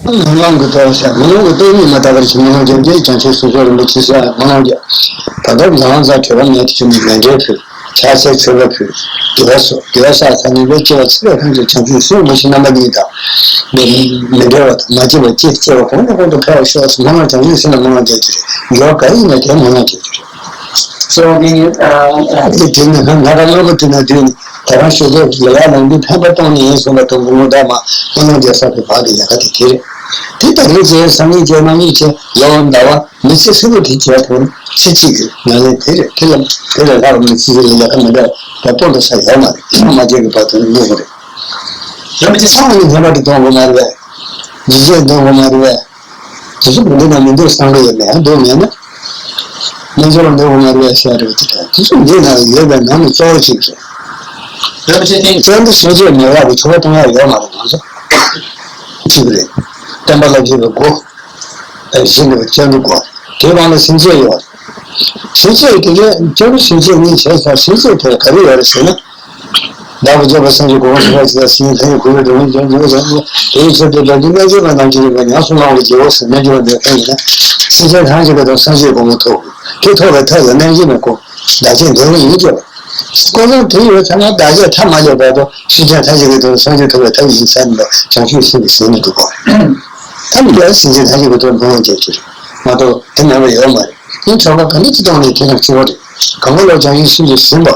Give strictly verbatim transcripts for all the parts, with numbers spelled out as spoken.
སྨོན་ལམ་གྱི་སྟོབས་ཟེར། སྨོན་ལམ་གྱི་སྟོབས་ཉིད་མ་དག་པར་བྱས། སྨོན་ལམ་རྒྱབ་རྒྱུ་བྱང་ཆུབ་སེམས་མཆོག་རིན་པོ་ཆེ་ཟེར་སྨོན་ལམ་རྒྱབ། ད་ལྟ་ལམ་སང་གྲོལ་བ་མེད་དུ་གྱུར་ནས་མཎྜལ་ཕུལ། ཕྱག་འཚལ་མཆོད་པ་ཕུལ། དགེ་བ་སོགས་དགེ་བ་བསགས་ཚར་ནས་ལས་སྐྱེ་བ་ཚེ་རབས་ཐམས་ཅད་བྱང་ཆུབ་སེམས་རིན་པོ་ཆེ་རྣམ་པ་གཉིས་དང་། མི་མི་འབྲལ་བ་དང་མ་སྐྱེས་པ་སྐྱེ་སྐྱེ་བ་གོང་ནས་གོང་དུ་འཕེལ་བར་ཤོག་ཟེར་སྨོན་ལམ་བྱང་ཆུབ་སེམས་ལ་སྨོན་ལམ་རྒྱག་རྒྱུ་རེད། དགེ་བ་ག་ཡིན་ན་དེ་སྨོན་ལམ་རྒྱག་རྒྱུ་རེད། So, I mean, uh, དེ་དེ་ནི་ང་རང་ལོ་དུས་ན་དུས་ནི་ད་རང་ཤོད་ཚོད་ལ་ཡ་ལང་དུས་ཕན་པ་གཏོང་ནི་ཡིན་གསུངས་པ་དང་། དགོང་མོ་ད་མ་སྨོན་ལམ་རྒྱག་ས་དེ་བག་གི་ལས་ཀ་དེ་དེ་རེད། དེ་ལྟར་རེད་ཅེས་སང་ཉིན་བྱས་གནངས་ཉིན་བྱས་ལོ་ཟླ་བ་མི་ཚེ་ཧྲིལ་པོ་དེ་བྱས་ཐུབ་ན་ཚེ་གཅིག་གི་ཉམས་ལེན་དེ་རེད། དེ་ལ་དེ་ལས་ལྷག་མི་ཚེ་གཅིག་ལ་ལས་ཀ་མི་འདྲ་བ་སྤོ་འགྲོ་ས་ཡོད་མ་རེད། མ་སྐྱེས་ཀྱི་བར་དུ་ནི་གནས་དགོས་རེད། རིན་པོ་ཆེ་ཚང་མ་ནི་ངེས་པར་དུ་གཏོང་དགོས་མ་རེད་པས། འཇིགས་བྱེད་གཏོང་དགོས་མ་རེད་པས། དེ་ཚོ་མི་འདུག་ན་མི་འདུག་བསམ་གི་ཡོད་མེད། འདུག་མེད་ན། རྣལ་འབྱོར་པ་འདུག་མ་རེད་ཟེར་རེད་དེ་འདྲ། དེ་ཚོ་འདི་ན་ཡོད་པའི་ནང་ནས་གཙོ་བོ་གཅིག་རེད། རེད་པ་ཆེ་སྟེང་བཙན་དུ་སེམས་ཅན་མེད་པ་གི་ཆོ་ག་གཏོང་ཡག་ཡོད་མ་རེད་ང་ཚོ། གཅིག་རེད། བསྟན་པ་ལ་འཇུག་པའི་སྒོ། བཞི་འདུག་བཙན་དུ་སྒོ། དེ་བང་ལ་སེམས་ཅན་ཡོད། སེམས་ཅན་དེ་གའི་སྐྱོ་རུ་སེམས་ཅན་གཉིས་བྱས་ཙང་སེམས་ཅན་དེར་ག་རེ་ཡོད་རེད་ཟེར་ན། བདག་གིས་སྤྱད་པ་སེམས་ཀྱི་སྒོ་མོ་ཕྱེ་བ་ཇི་ལྟར་བྱིན། ལྷ་ཡི་གོ་འཕང་འགྲོ་བའི་རྒྱུར་འགྱུར་བ་ཟེར། དེའི་ཕྱིར་དུ་བདག་གིས་རྣལ་འབྱོར་པ་རྣམས་ཀྱི་རིག་པ་ཉམས་སུ་བླང་བའི་རྒྱལ་པོ་ཟེར། རྣལ་འབྱོར་པ་འདོད་མཁན་ཡིན་ན། སེམས་ཅན་ཐམས་ཅད་ཀྱི་དོན་སངས་རྒྱས་གོ་འཕང་ཐོབ་དགོས། དེ་ཐོབ་པའི་ཐབས་ལ་རྣལ་འབྱོར་མའི་སྒོ། བདག་གིས་འདོད་པ་ཡིན་སྐྱེ་བ། སྐུ་གསུང་ཐུགས་ཡོད་ཚང་མ་བདག་གིས་ཐབས་མ་སྐྱེས་བར་དུ་སེམས་ཅན་ཐམས་ཅད་ཀྱི་དོན་སངས་རྒྱས་ཐོབ་པའི་ཐབས་ཡིན་ས་ནི་བྱང་ཆུབ་སེམས་ཀྱི་ཞལ་ནས་སྒྲུབ་པ། ཐབས་མི་འདྲ་སེམས་ཅན་ཐམས་ཅད་ཀྱི་དོན་སྨོན་ལམ་རྒྱག་རྒྱུ་རེད་མ་གཏོགས་དེ་མེད་པ་ཡོད་མ་རེད། ཡིན་ཆོག་པ་ག་ནི་ཅི་གཏོང་ནས་དེ་དང་གཅིག་པ་རེད། གང་ག་ལོ་བྱང་ཆུབ་སེམས་ཀྱིས་ཟིན་པ།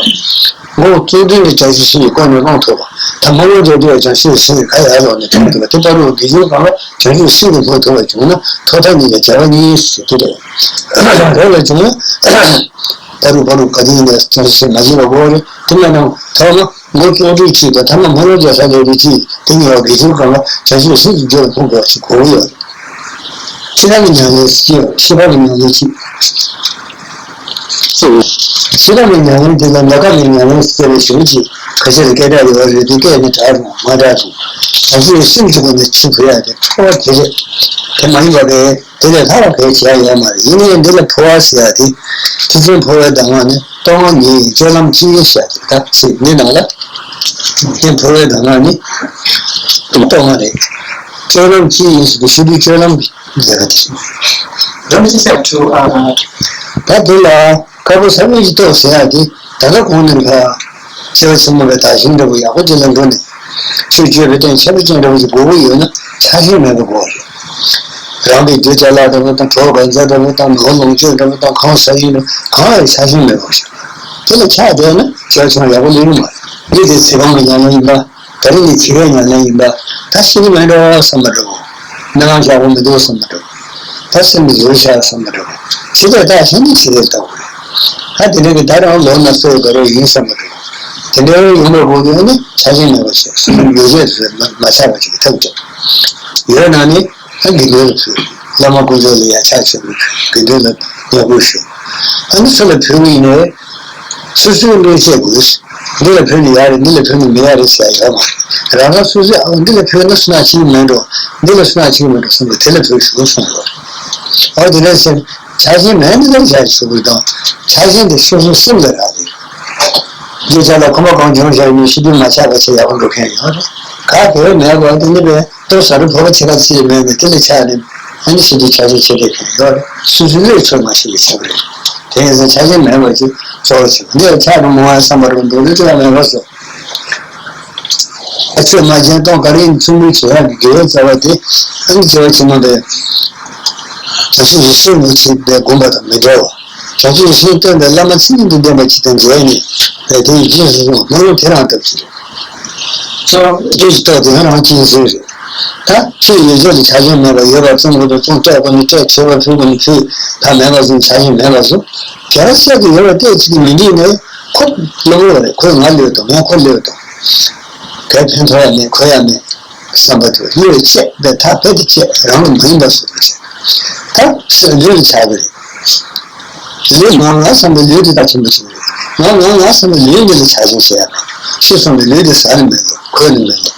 མགོ་བོ་གཙུག་ཏོར་ནས་བྱང་ཆུབ་སེམས་ཀྱི་སྒོ་ནས་སློང་ཐུབ་པ། ད་མ་སློང་རྒྱུ་དེ་བྱང་ཆུབ་སེམས་ཀྱི་ཁ་ཡར་ལོག་ནས་སློང་ཐུབ་པ་དེ་ལྟ་བུ་དགེ་སྦྱོར་གང་ལ་བྱང་ཆུབ་སེམས་ཀྱིས་སློང་ཐུབ་པ་བྱུང་ན་ཐོག་མཐའ་གཉིས་ཀྱི་རྒྱལ་བ་གཉིས་སུ་དེ་རེད། རེད་ལ་བྱུང་ན། ད་རུང་བར་རུ་ག་དུས་ཡིན་ན་བྱང་ཆུབ་སེམས་མ་བྱེད་པ་དགོས་རེད། དེ་མ་ནང་ཐོག་མ་མགོ་ལྕོག་སྒྲིལ་གཅིག་དང་ཐ་མ་མ་ལོ་རྒྱ་ས་ལས་རིགས་གཅིག་དེ་ཉེ་བ་དགེ་སྦྱོར་གང་ལ་བྱང་ཆུབ་སེམས་ཀྱི་རྒྱུར་ཕུང་དགོས་ཞེས་གོ་གི་ཡོད། ཕྱི་ནང་གི་ཉམས་ལེན་སྐྱེ་བ་ཕྱི་པ་གི་ཉམས་ལེན་གཅིག་ཕྱི་པ་གི་ཉམས་ལེན་དེ་ལ་ལོགས་ཀ་གི་ཉམས་ལེན་ཟེར་བའི་ཞུ་གཅིག་ཁ་ཤས་ལ་སྐད་གྲགས་ཡོད་རེད། དེ་སྐད་ནི་གྲགས་རུང་མ་གྲགས་རུང་བྱང་ཆུབ་སེམས་ཀྱི་སྒོ་ནས་ཆུ་ཕུལ་ཡ་དེ་ཁྲོ་བ་དེ་རེད། དེ་མ་ཡིན་པ་རེད། དེ་ལས་ལྷག་པ་གལ་ཆེ་ཡ་ཡོད་མ་རེད། ཡིན་ནའི་འདི་ལ་ཕུལ་བ་ཟེར་ཡ་དེ། ཐེག་ཆེན་ཕུར་པའི་གདམས་ངག་ནི་རྟོག་ལྔ་ཉིད་ཡིན་སྤྱོད་ལམ་གཅིག་ཡིན་ཟེར་ཡ་དེ་ད་ཚིག་འདི་ནང་ལ། ཐེག་ཆེན་ཕུར་པའི་གདམས་ངག་ནི་རྟོག་ལྔ་རེད། སྤྱོད་ལམ་གཅིག་ཡིན་ཟེར་དུས་ཤེས་རིག་སྤྱོད་ལམ་གྱི་ལས་ཀ་དེ་རེད། རིན་པོ་ཆེ་ཟེར་བ་ད་འདི་ལ་དཀར་པོ་ས་བོན་གྱི་ཏོག་ཟེར་ཡ་དེ་ད་ལྟ་གོང་ནས་ཕར། སྐྱེ་བ་ཕྱི་མ་བའི་བདག་གཞན་འདྲ་བོ་ཡག་པོ་ཅིག་ལ་འགྲོ་ནས། ཆོས་སྤྱོད་པའི་རྟེན་ཆེན་པོ་ཅན་འདྲ་བོ་ཞིག་དགོས་ཀྱི་ཡོད་ན་ཆགས་ཞེན་མེད་པ་དགོས་པ་རེད། རང་གི་རྒྱུ་ཅ་ལག་འདྲ་བོ་དང་གྲོགས་གང་ཟག་འདྲ་བོ་དང་ནོར་ལོངས་སྤྱོད་འདྲ་བོ་དང་ཁང་ས་ཡིན་ན་གང་ལ་ཆགས་ཞེན་མེད་པ་ཞིག་དེ་ལ་ཆགས་བསྡད་ན་སྐྱེ་བ་ཕྱི་མ་ཡག་པོ་ལེན་གྱི་མ་རེད། འདི་དེ་ཚེ་གང་གི་ཉམས་ལེན་ཡིན་པ། ད་རིང་ནས་ཕྱི་པའི་ཉམས་ལེན་ཡིན་པ། ད་ཤི་ནི་མེད་འགྲོ་བསམ་པ་འདྲ་བོ། སྣང་བ་ཡག་པོ་མི་འདུག་བསམ་པ་འདྲ་བོ། ད་སེམས་ཀྱི་བཟོད་བྱ་བསམ་པ་འདྲ་བོ། ཕྱི་ལས་ལྟ་ཤེས་ནི་ཕྱི་ལས་ལྟ་བ་རེད། ད་དེ་འདྲ་གི་ད་རང་ལོ་ན་སོ་ཡི་དགའ་རོགས་ཡིན་བསམ་པ་འདྲ་བོ། དེ་འདྲའི་ཡོང་བའི་སྒོ་ནས་ནི་ཆགས་ཞེན་མེད་པ་ཞིག་སེམས་ཡོ་བྱད་དུ་མ་མ་ཆགས་པ་ཞིག་ཐུབ་ཀྱང་། ཡོད་ན་ནི་ད་དགེ་འདུན་ལ་ཕུལ། བླ་མ་དཀོན་མཆོག་ལ་ཡ་ཕྱག་བྱེད་དགོས། དགེ་འདུན་ལ་ཡག་པོ་ཞུ། ཨ་ནི་སུ་ལ་ཕུལ་གི་ཡིན་ནའི། སོ་སོའི་བློས་བྱས་དགོས། འདི་ལ་ཕུལ་ནི་ཡག་རེད། འདི་ལ་ཕུལ་ནི་མི་ཡག་རེད་ཟེར་ཡ་ཡོད་མ་རེད། རང་རང་སོ་སོས་ཨ་འདི་ལ་ཕུལ་ན་སུན་སྣང་བྱེད་ཀྱི་མེད་འགྲོ། འདི་ལ་སུན་སྣང་བྱེད་ཀྱི་མེད་འགྲོ་བསམ་པའི་དེ་ལ་ཕུལ་ཞུ་གསུངས་ཡོད། འོ་དེ་འདྲ་ཟེར། ཆགས་ཞེན་མེད་ནི་ལ་བྱ་ཞུ་དགོས་དང་། ཆགས་ཞེན་དེ་སོ་སོའི་སེམས་ལ་རག་རེད། རྒྱུ་ཆ་ལ་ཁོ་མ་གང་བྱུང་བྱ་ཡིན་ཤི་དུས་མ་ཆགས་པ་བྱས་ཡག་པོ་འགྲོ་མཁན་ཡོད་རེད། ག་གེ་མེད་པ་དེ་ནི་བས། ལྟོ་ཟ་རུ་ཕོ་བ་ཆེ་ཁ་ཆེ་མེད་ནས་དེ་ལས་ཆགས་ནས་ཨ་ནི་ཤི་དུས་ཆགས་ཆགས་ཆེ་དེ་གང་ཡོད་རེད། སོ་སོའི་བློས་ཚོད་མ་ཤེས་པའི་ཆགས་རེད། དེ་ཡིན་ཙང་ཆགས་ཞེན་མེད་པ་ཅིག་གཙོ་བོ་ཆེ་བ་འདི་ལ་ཆགས་རུང་མོ་བ་བསམ་པ་རུང་འདུག་ལུས་ཚོད་མེད་པ་སོ། ཨ་ཆོས་མ་བྱས་སྟོང་ག་རེ་ཡིན་ཚུལ་མིན་བྱེད་ཡག་གི་དགེ་བའི་རྩ་བ་དེ་ཨ་ནི་སྐྱེ་བ་ཕྱི་མ་པའི་བྱང་ཆུབ་ཀྱི་སེམས་མི་ཕྱེད་པའི་སྒོམ་པ་དང་མི་འབྲལ་བ། བྱང་ཆུབ་ཀྱི་སེམས་སྟོན་པའི་བླ་མ་མཚན་ཉིད་དུ་ལྡན་པ་ཅིག་དང་མཇལ་ནས་དེ་ཡི་རྗེས་སུ་བཟུང་བ་སྨོན་ལམ་དེ་རང་སྟབས་ཀྱིས་རེད། ཚོར་བ་སྐྱེས་ཀྱི་རྟོགས་དེ་རང་གཅེས་འཛིན་རེད། ད་ཆོས་ཡོད་ཚད་ལ་ཆགས་ཞེན་མེད་པར་ཡོད་པར་བརྩོན་དགོས་པའི་བརྩོན། སྤྲད་དགོས་ནས་སྤྲད། མཆོད་པ་ཕུལ་དགོས་ནས་ཕུལ། ད་མེད་པ་བཟུང་ཆགས་ཞེན་མེད་པ་བཟུང་། བྱ་བ་བཤད་དུ་ཡོད་པ་བལྟས་ཚིག་གིས་མི་འགྲིག་ནས་ཁོ་བློ་བོར་བ་རེད། ཁོས་ང་བློས་གཏོང་། ངས་ཁོ་བློས་གཏོང་། གལ་ཕན་ཐོགས་ཡ་མེད། གོ་ཡ་མེད་བསམ་པ་དེ་བློས་བཅད་པའི་ཐག་རྦད་དེ་བཅད། རང་ལ་མ་ཡིན་པ་བཟོ་དགོས་ཤིང་། ད་སེམས་ལུས་ལ་ཆགས་པ་རེད། ལུས་ང་ང་བསམ་པའི་ལུས་དེ་དག་ཆེན་པོ་ཆེན་པོ་རེད། ང་ང་ང་བསམ་པའི་ལུས་འདི་ལ་ཆགས་ཞེན་བྱེད་ཡ་མེད། ཆོས་བསམ་པའི་ལུས་དེ་ཟ་ནི་མེད་ལོ། གོས་ནི་མེད་ལོ།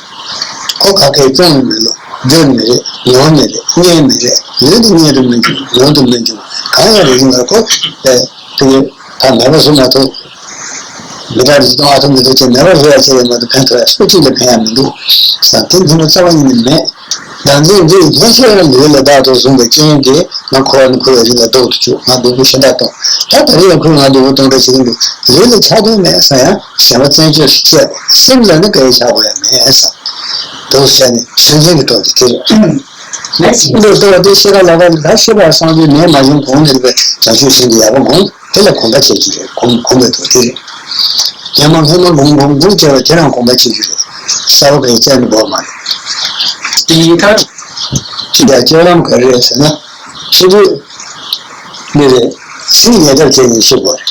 ཁོ་ག་གེ་བཙོང་ནི་མེད་ལོ། སྡོད་ནི་མེད་རེད། ཉོ་ནི་རེད། གཉེར་མི་རེད། ལུས་འདི་གཉེར་དུ་མི་འཇུག་ཉོ་དུ་མི་འཇུག་གང་ཡང་རེད་ཀྱི་མ་རེད། ཁོ་དེ་དེ་གི་ད་མེད་པ་བཟོ་མ་ཐུབ། མི་དག་རིགས་གཏོང་ཨ་ཐུབ་མི་ཐུབ་ཅེས་མེད་པ་བཟོ་ཡ་བྱས་ཡོད་མ་གཏོགས་ཕན་ཐོགས་ཡ་སུ་གཅིག་ལ་ཕན་ཡ་མི་འདུག་བསམ། དེ་འདི་ནི་རྩ་བ་ཉིད་ནས་མེད། བདག་འཛིན་འདི་ཡིས་སྙན་ཤལ་ལུས་ལ་བདག་ཏུ་བཟུང་བའི་རྐྱེན་གྱིས་ང་འཁོར་བ་ནས་འཁོར་བའི་རི་ལ་ལྡོག་ཏུ་བཅུག་ང་སྡུག་པོ་ཞེ་དྲག་གཏོང་། ད་ད་རེས་ཡང་ཁོས་ང་སྡུག་པོ་གཏོང་འདྲ་བྱེད་ཀྱི་འདུག་ལུས་ལ་ཆགས་དོན་མེད་བསམ་ཡང་གཞན་པ་བཙན་བྱོལ་ཞིག་བཤད་པ་སེམས་ལ་ནི་ག་ཡེ་ཆགས་དགོས་ཡ་མེད་བསམ། འདུག་བྱས་ནས་སུན་འབྱིན་གྱི་སྟོབས་ཀྱིས་དེ་རེད། འདི་ལྟ་བ་དེ་ཤེས་རབ་ལ་བ་ལ་ཤེས་པ་སངས་རྒྱས་མེད་མ་བྱུང་གོང་ནས་པའི་བྱང་ཆུབ་སེམས་ཀྱི་ཡག་པོ་ངོམས། དེ་ལ་གོམས་པ་བྱེད་རྒྱུ་རེད། གོམས་གོམས་པའི་ཐོག་དེ་རེད། ཡང་མ་སྔོན་མ་འགུམ་འགུམ་འགུམ་བྱས་པ་དེ་རང་གོམས་པ་བྱེད་རྒྱུ་རེད། གསར་པ་གའི་བཙན་དུ་འབོག་མ་རེད། དེ་ཡིན་ཁར། ད་སྤྱོད་ལམ་ག་རེ་རེད་ཟེར་ན། ཕྱི་དུས་འདི་རེད། སེམས་ཉལ་ཐབས་བྱས་ནས་ཤི་དགོས་རེད།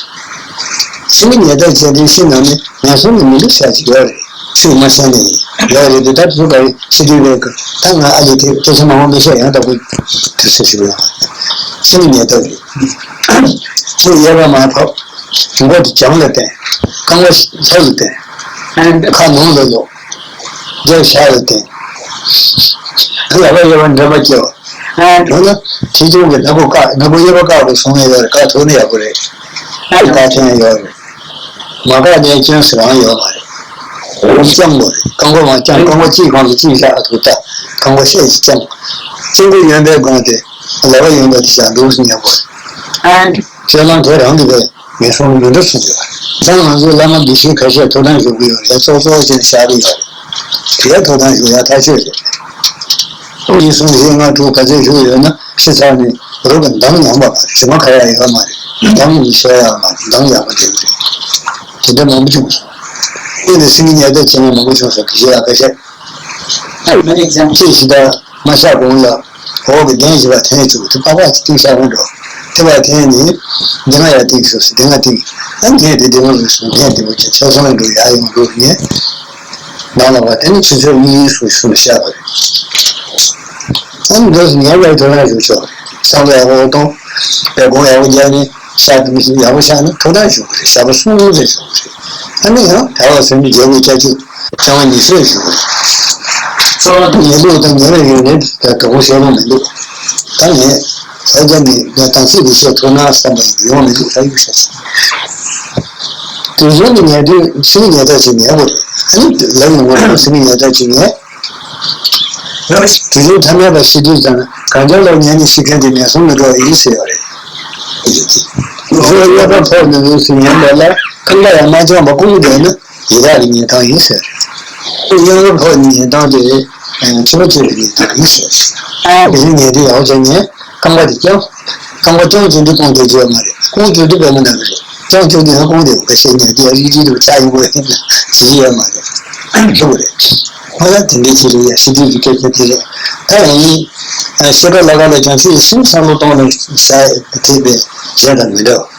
སེམས་ཉལ་ཐབས་བྱས་དུས་ཤི་ན་ནི་ངན་སོང་ནི་མི་འདུག་ཟེར་གྱི་ཡོད་རེད། ཚིག་མ་བཤད་ནས་ཡོད་རེད་འདུག་ད་དུས་ག་རེ་ཕྱི་དུས་རེད། ད་ང་ཨ་ལས་དེ་སྐད་ཆ་མང་པོ་མི་བཤད་ཡང་དག་པོ་དུས་ཚོད་ཞིག་ཡོད། སེམས་ཉལ་ཐབས་རེད། ཚུར་གཡས་པ་མར་ཕབ། མགོ་དེ་བྱང་ལ་བསྟན། རྐང་པ་ལྷོ་ལ་བསྟན། ཁ་ནང་ལ་ལོག་རྒྱབ་ཤར་ལ་བསྟན། ལག་པ་གཡས་པ་འགྲམ་པ་བཀལ་བ། ཡང་ན་ཁྲིད་སྐྱོང་གི་སྣ་སྒོ་བཀག་སྣ་སྒོ་གཡས་པ་བཀག་དགོས་གསུང་ཡ་ཡོད་རེད། བཀག་ཐུབ་ན་ཡག་པོ་རེད། བཀག་ཐེངས་ཡོད་རེད། མ་བཀག་ནས་སྐྱོན་ཟེར་རང་ཡོད་མ་རེད། སྐྱོང་དགོས་རེད། རྐང་པ་མ་སྐྱོང་རྐང་པ་གཅིག་གོང་དུ་གཅིག་བཞག་ཐུབ་ད། རྐང་པ་ཤེད་ཀྱིས་སྐྱོང་། སྐྱོང་གི་ཡོན་པའི་སྒང་དེ། ལག་པ་ཡོན་པ་དེ་བཞག་འདུག་སེ་ཉལ་དགོས་རེད། སྤྱོད་ལམ་དེ་རང་གི་བས། ངན་སོང་མི་འདུག་གསུངས་ཡོད། ད་ང་ཚོའི་བླ་མ་དགེ་བཤེས་ཁ་ཤས་ཐུགས་དམ་བཞུགས་ཀྱི་ཡོད་རེད། ཙོག་ཙོག་ཅེས་བཞག་གི་ཡོད་རེད། དེའི་ཐུགས་དམ་བཞུགས་ཡ་ཐག་ཆོད་རེད། ཨོ་ཡིན་གསུང་བཞིན་ང་དྲུག་ག་ཚོད་བཞུགས་ཡོད་ན་ཕྱི་ཚར་ནས་རུ་གི་འདམ་ཡོང་བ་མ་རེད། དྲི་མ་ཁ་ཡ་ཡོད་མ་རེད། འདམ་ཡིན་ཤོར་ཡ་མ་རེད། འདམ་ཡག་པོ་བསྡད་ཀྱི་རེད། དེ་འདྲ་མང་པོ་བྱུང་སོང་། དེ་ནས་སེང་གེ་ཉལ་ཐ་བྱེད་མཁན་མང་པོ་བྱུང་སོང་། དགེ་བཤེས་ལགས་ཁ་ཤས། ཅེས་ཞིག་དང་མ་ཤག་གོང་ལ་འོག་གི་གདན་བཞི་པ་འཐེན་བཅུག་དེ་པགས་པ་ཅིག་བཏིང་ཤག་འོང་འགྲོ། དེ་བ་འཐེན་ནས་འདི་ང་ཡར་བཏིང་ཤོག་ཟེར། འདི་ང་བཏིང་། ཨ་འཐེན་དེ་འདི་མ་རུ་སོང་འཐེན་དེ་མོ་ཅིག་ཆ་ཚང་འགྲོ་ཡར་ཡོང་འགྲོ་ངས་ནང་ལ་བ་དེ་ནི་ཆུ་ཚོད་གཉིས་སུ་སུ་ལ་བཤད་པ་རེད། ཨ་ནི་འདི་ངས་བའི་དོ་སྣང་ཞུ་ཆོག་བསམ་བློ་ཡག་པོ་གཏོང་། དཔེ་དགོངས་ཡག་པོ་རྒྱག་ནས་ཤག་དེ་མི་ཤེས་ཡག་པོ་བཞག་ན་ཐུགས་དམ་ཞུ་དགོས་རེད། ཞག་པོ་གསུམ་ཙམ་ཞུ་དགོས་རེད། ཨ་ནི་ཡང་དལ་བ་ཟེར་ནས་རྒྱལ་པོ་སྐྱབས་འཇུག་བྱ་བ་ཉི་ཤུ་ཞུ། གཙོ་བོ་ཉལ་ལུགས་དང་ཉལ་བའི་ཡོན་ཏན་དེ་དག་གོ་བཤད་ལུགས་མི་འདུག་ད་ངས་ད་ཅང་གི་ངས་དམ་ཚིག་གི་བཤད་ཐུབ་ན་བསམ་པ་ཡིན། ཡོང་མི་འདུག་ད་ཡུག་ཤ་ཤ། དུས་རྒྱུན་གྱི་ཉལ་དུས་ཚིག་ཉལ་ཐག་ཅིག་ཉལ་དགོས་རེད། ཨ་ནི་ལབ་ཡོང་བ་ཚིག་ཉལ་ཐག་ཅིག་ཉལ། དུས་རྒྱུན་ཐ་མལ་པ་ཤི་དུས་ཙམ་གང་ཅང་ལོག་ཉལ་ནས་ཤི་མཁན་དེ་ངན་སོང་མི་འགྲོ་བ་ཡིན་ཟེར་ཡོད་རེད། དུས་རྒྱུན་གཡས་པ་ཕོག་ནས་ལུས་སུ་ཉལ་བ་ལ་རྐང་པ་ཡང་མ་བརྐྱངས་པ་བསྐུམ་བསྡད་ན། ཡི་དྭགས་ཀྱི་ཉལ་སྟངས་ཡིན་ཟེར། ཁོ་གཡས་པ་ཕོག་ནས་ཉལ་སྟངས་དེ་མཆོད་པ་བཅོལ་བའི་ཉལ་སྟངས་ཡིན་ཟེར། དེ་ནས་ཉལ་དུས་ཡག་པོ་བྱས་ནས་རྐང་པ་དེ་བརྐྱང་། རྐང་པ་རྐྱང་བྱས་འདི་རྐང་དེ་བརྗོད་མ་རེད། རྐང་བརྗོད་དུས་པད་མ་ནང་གི་རེད། རྐྱང་བརྗོད་དུས་ཡང་རྐང་དེ་འོ་ག་ཤེས་ཉལ་དུས་ཡང་རིག་རིག་དུ་ཆགས་ཡོང་གི་རེད། བྱེད་ཀྱི་ཡོད་མ་རེད། ཐུབ་རེད། ཁོ་ཡང་དེ་འདྲའི་ཆེད་ལ་ཡ་ཤི་དུས་ཀྱི་སྐད་ཆ་དེ་རེད། ད་ཡང་ཡིན། ཤེས་པ་ལ་ཁ་ལ་བྱང་ཆུབ་ཀྱི་སེམས་བསམ་བློ་གཏོང་ནས་བྱས་བྱས་པའི་བྱས་དང་མི་འདྲ་བ།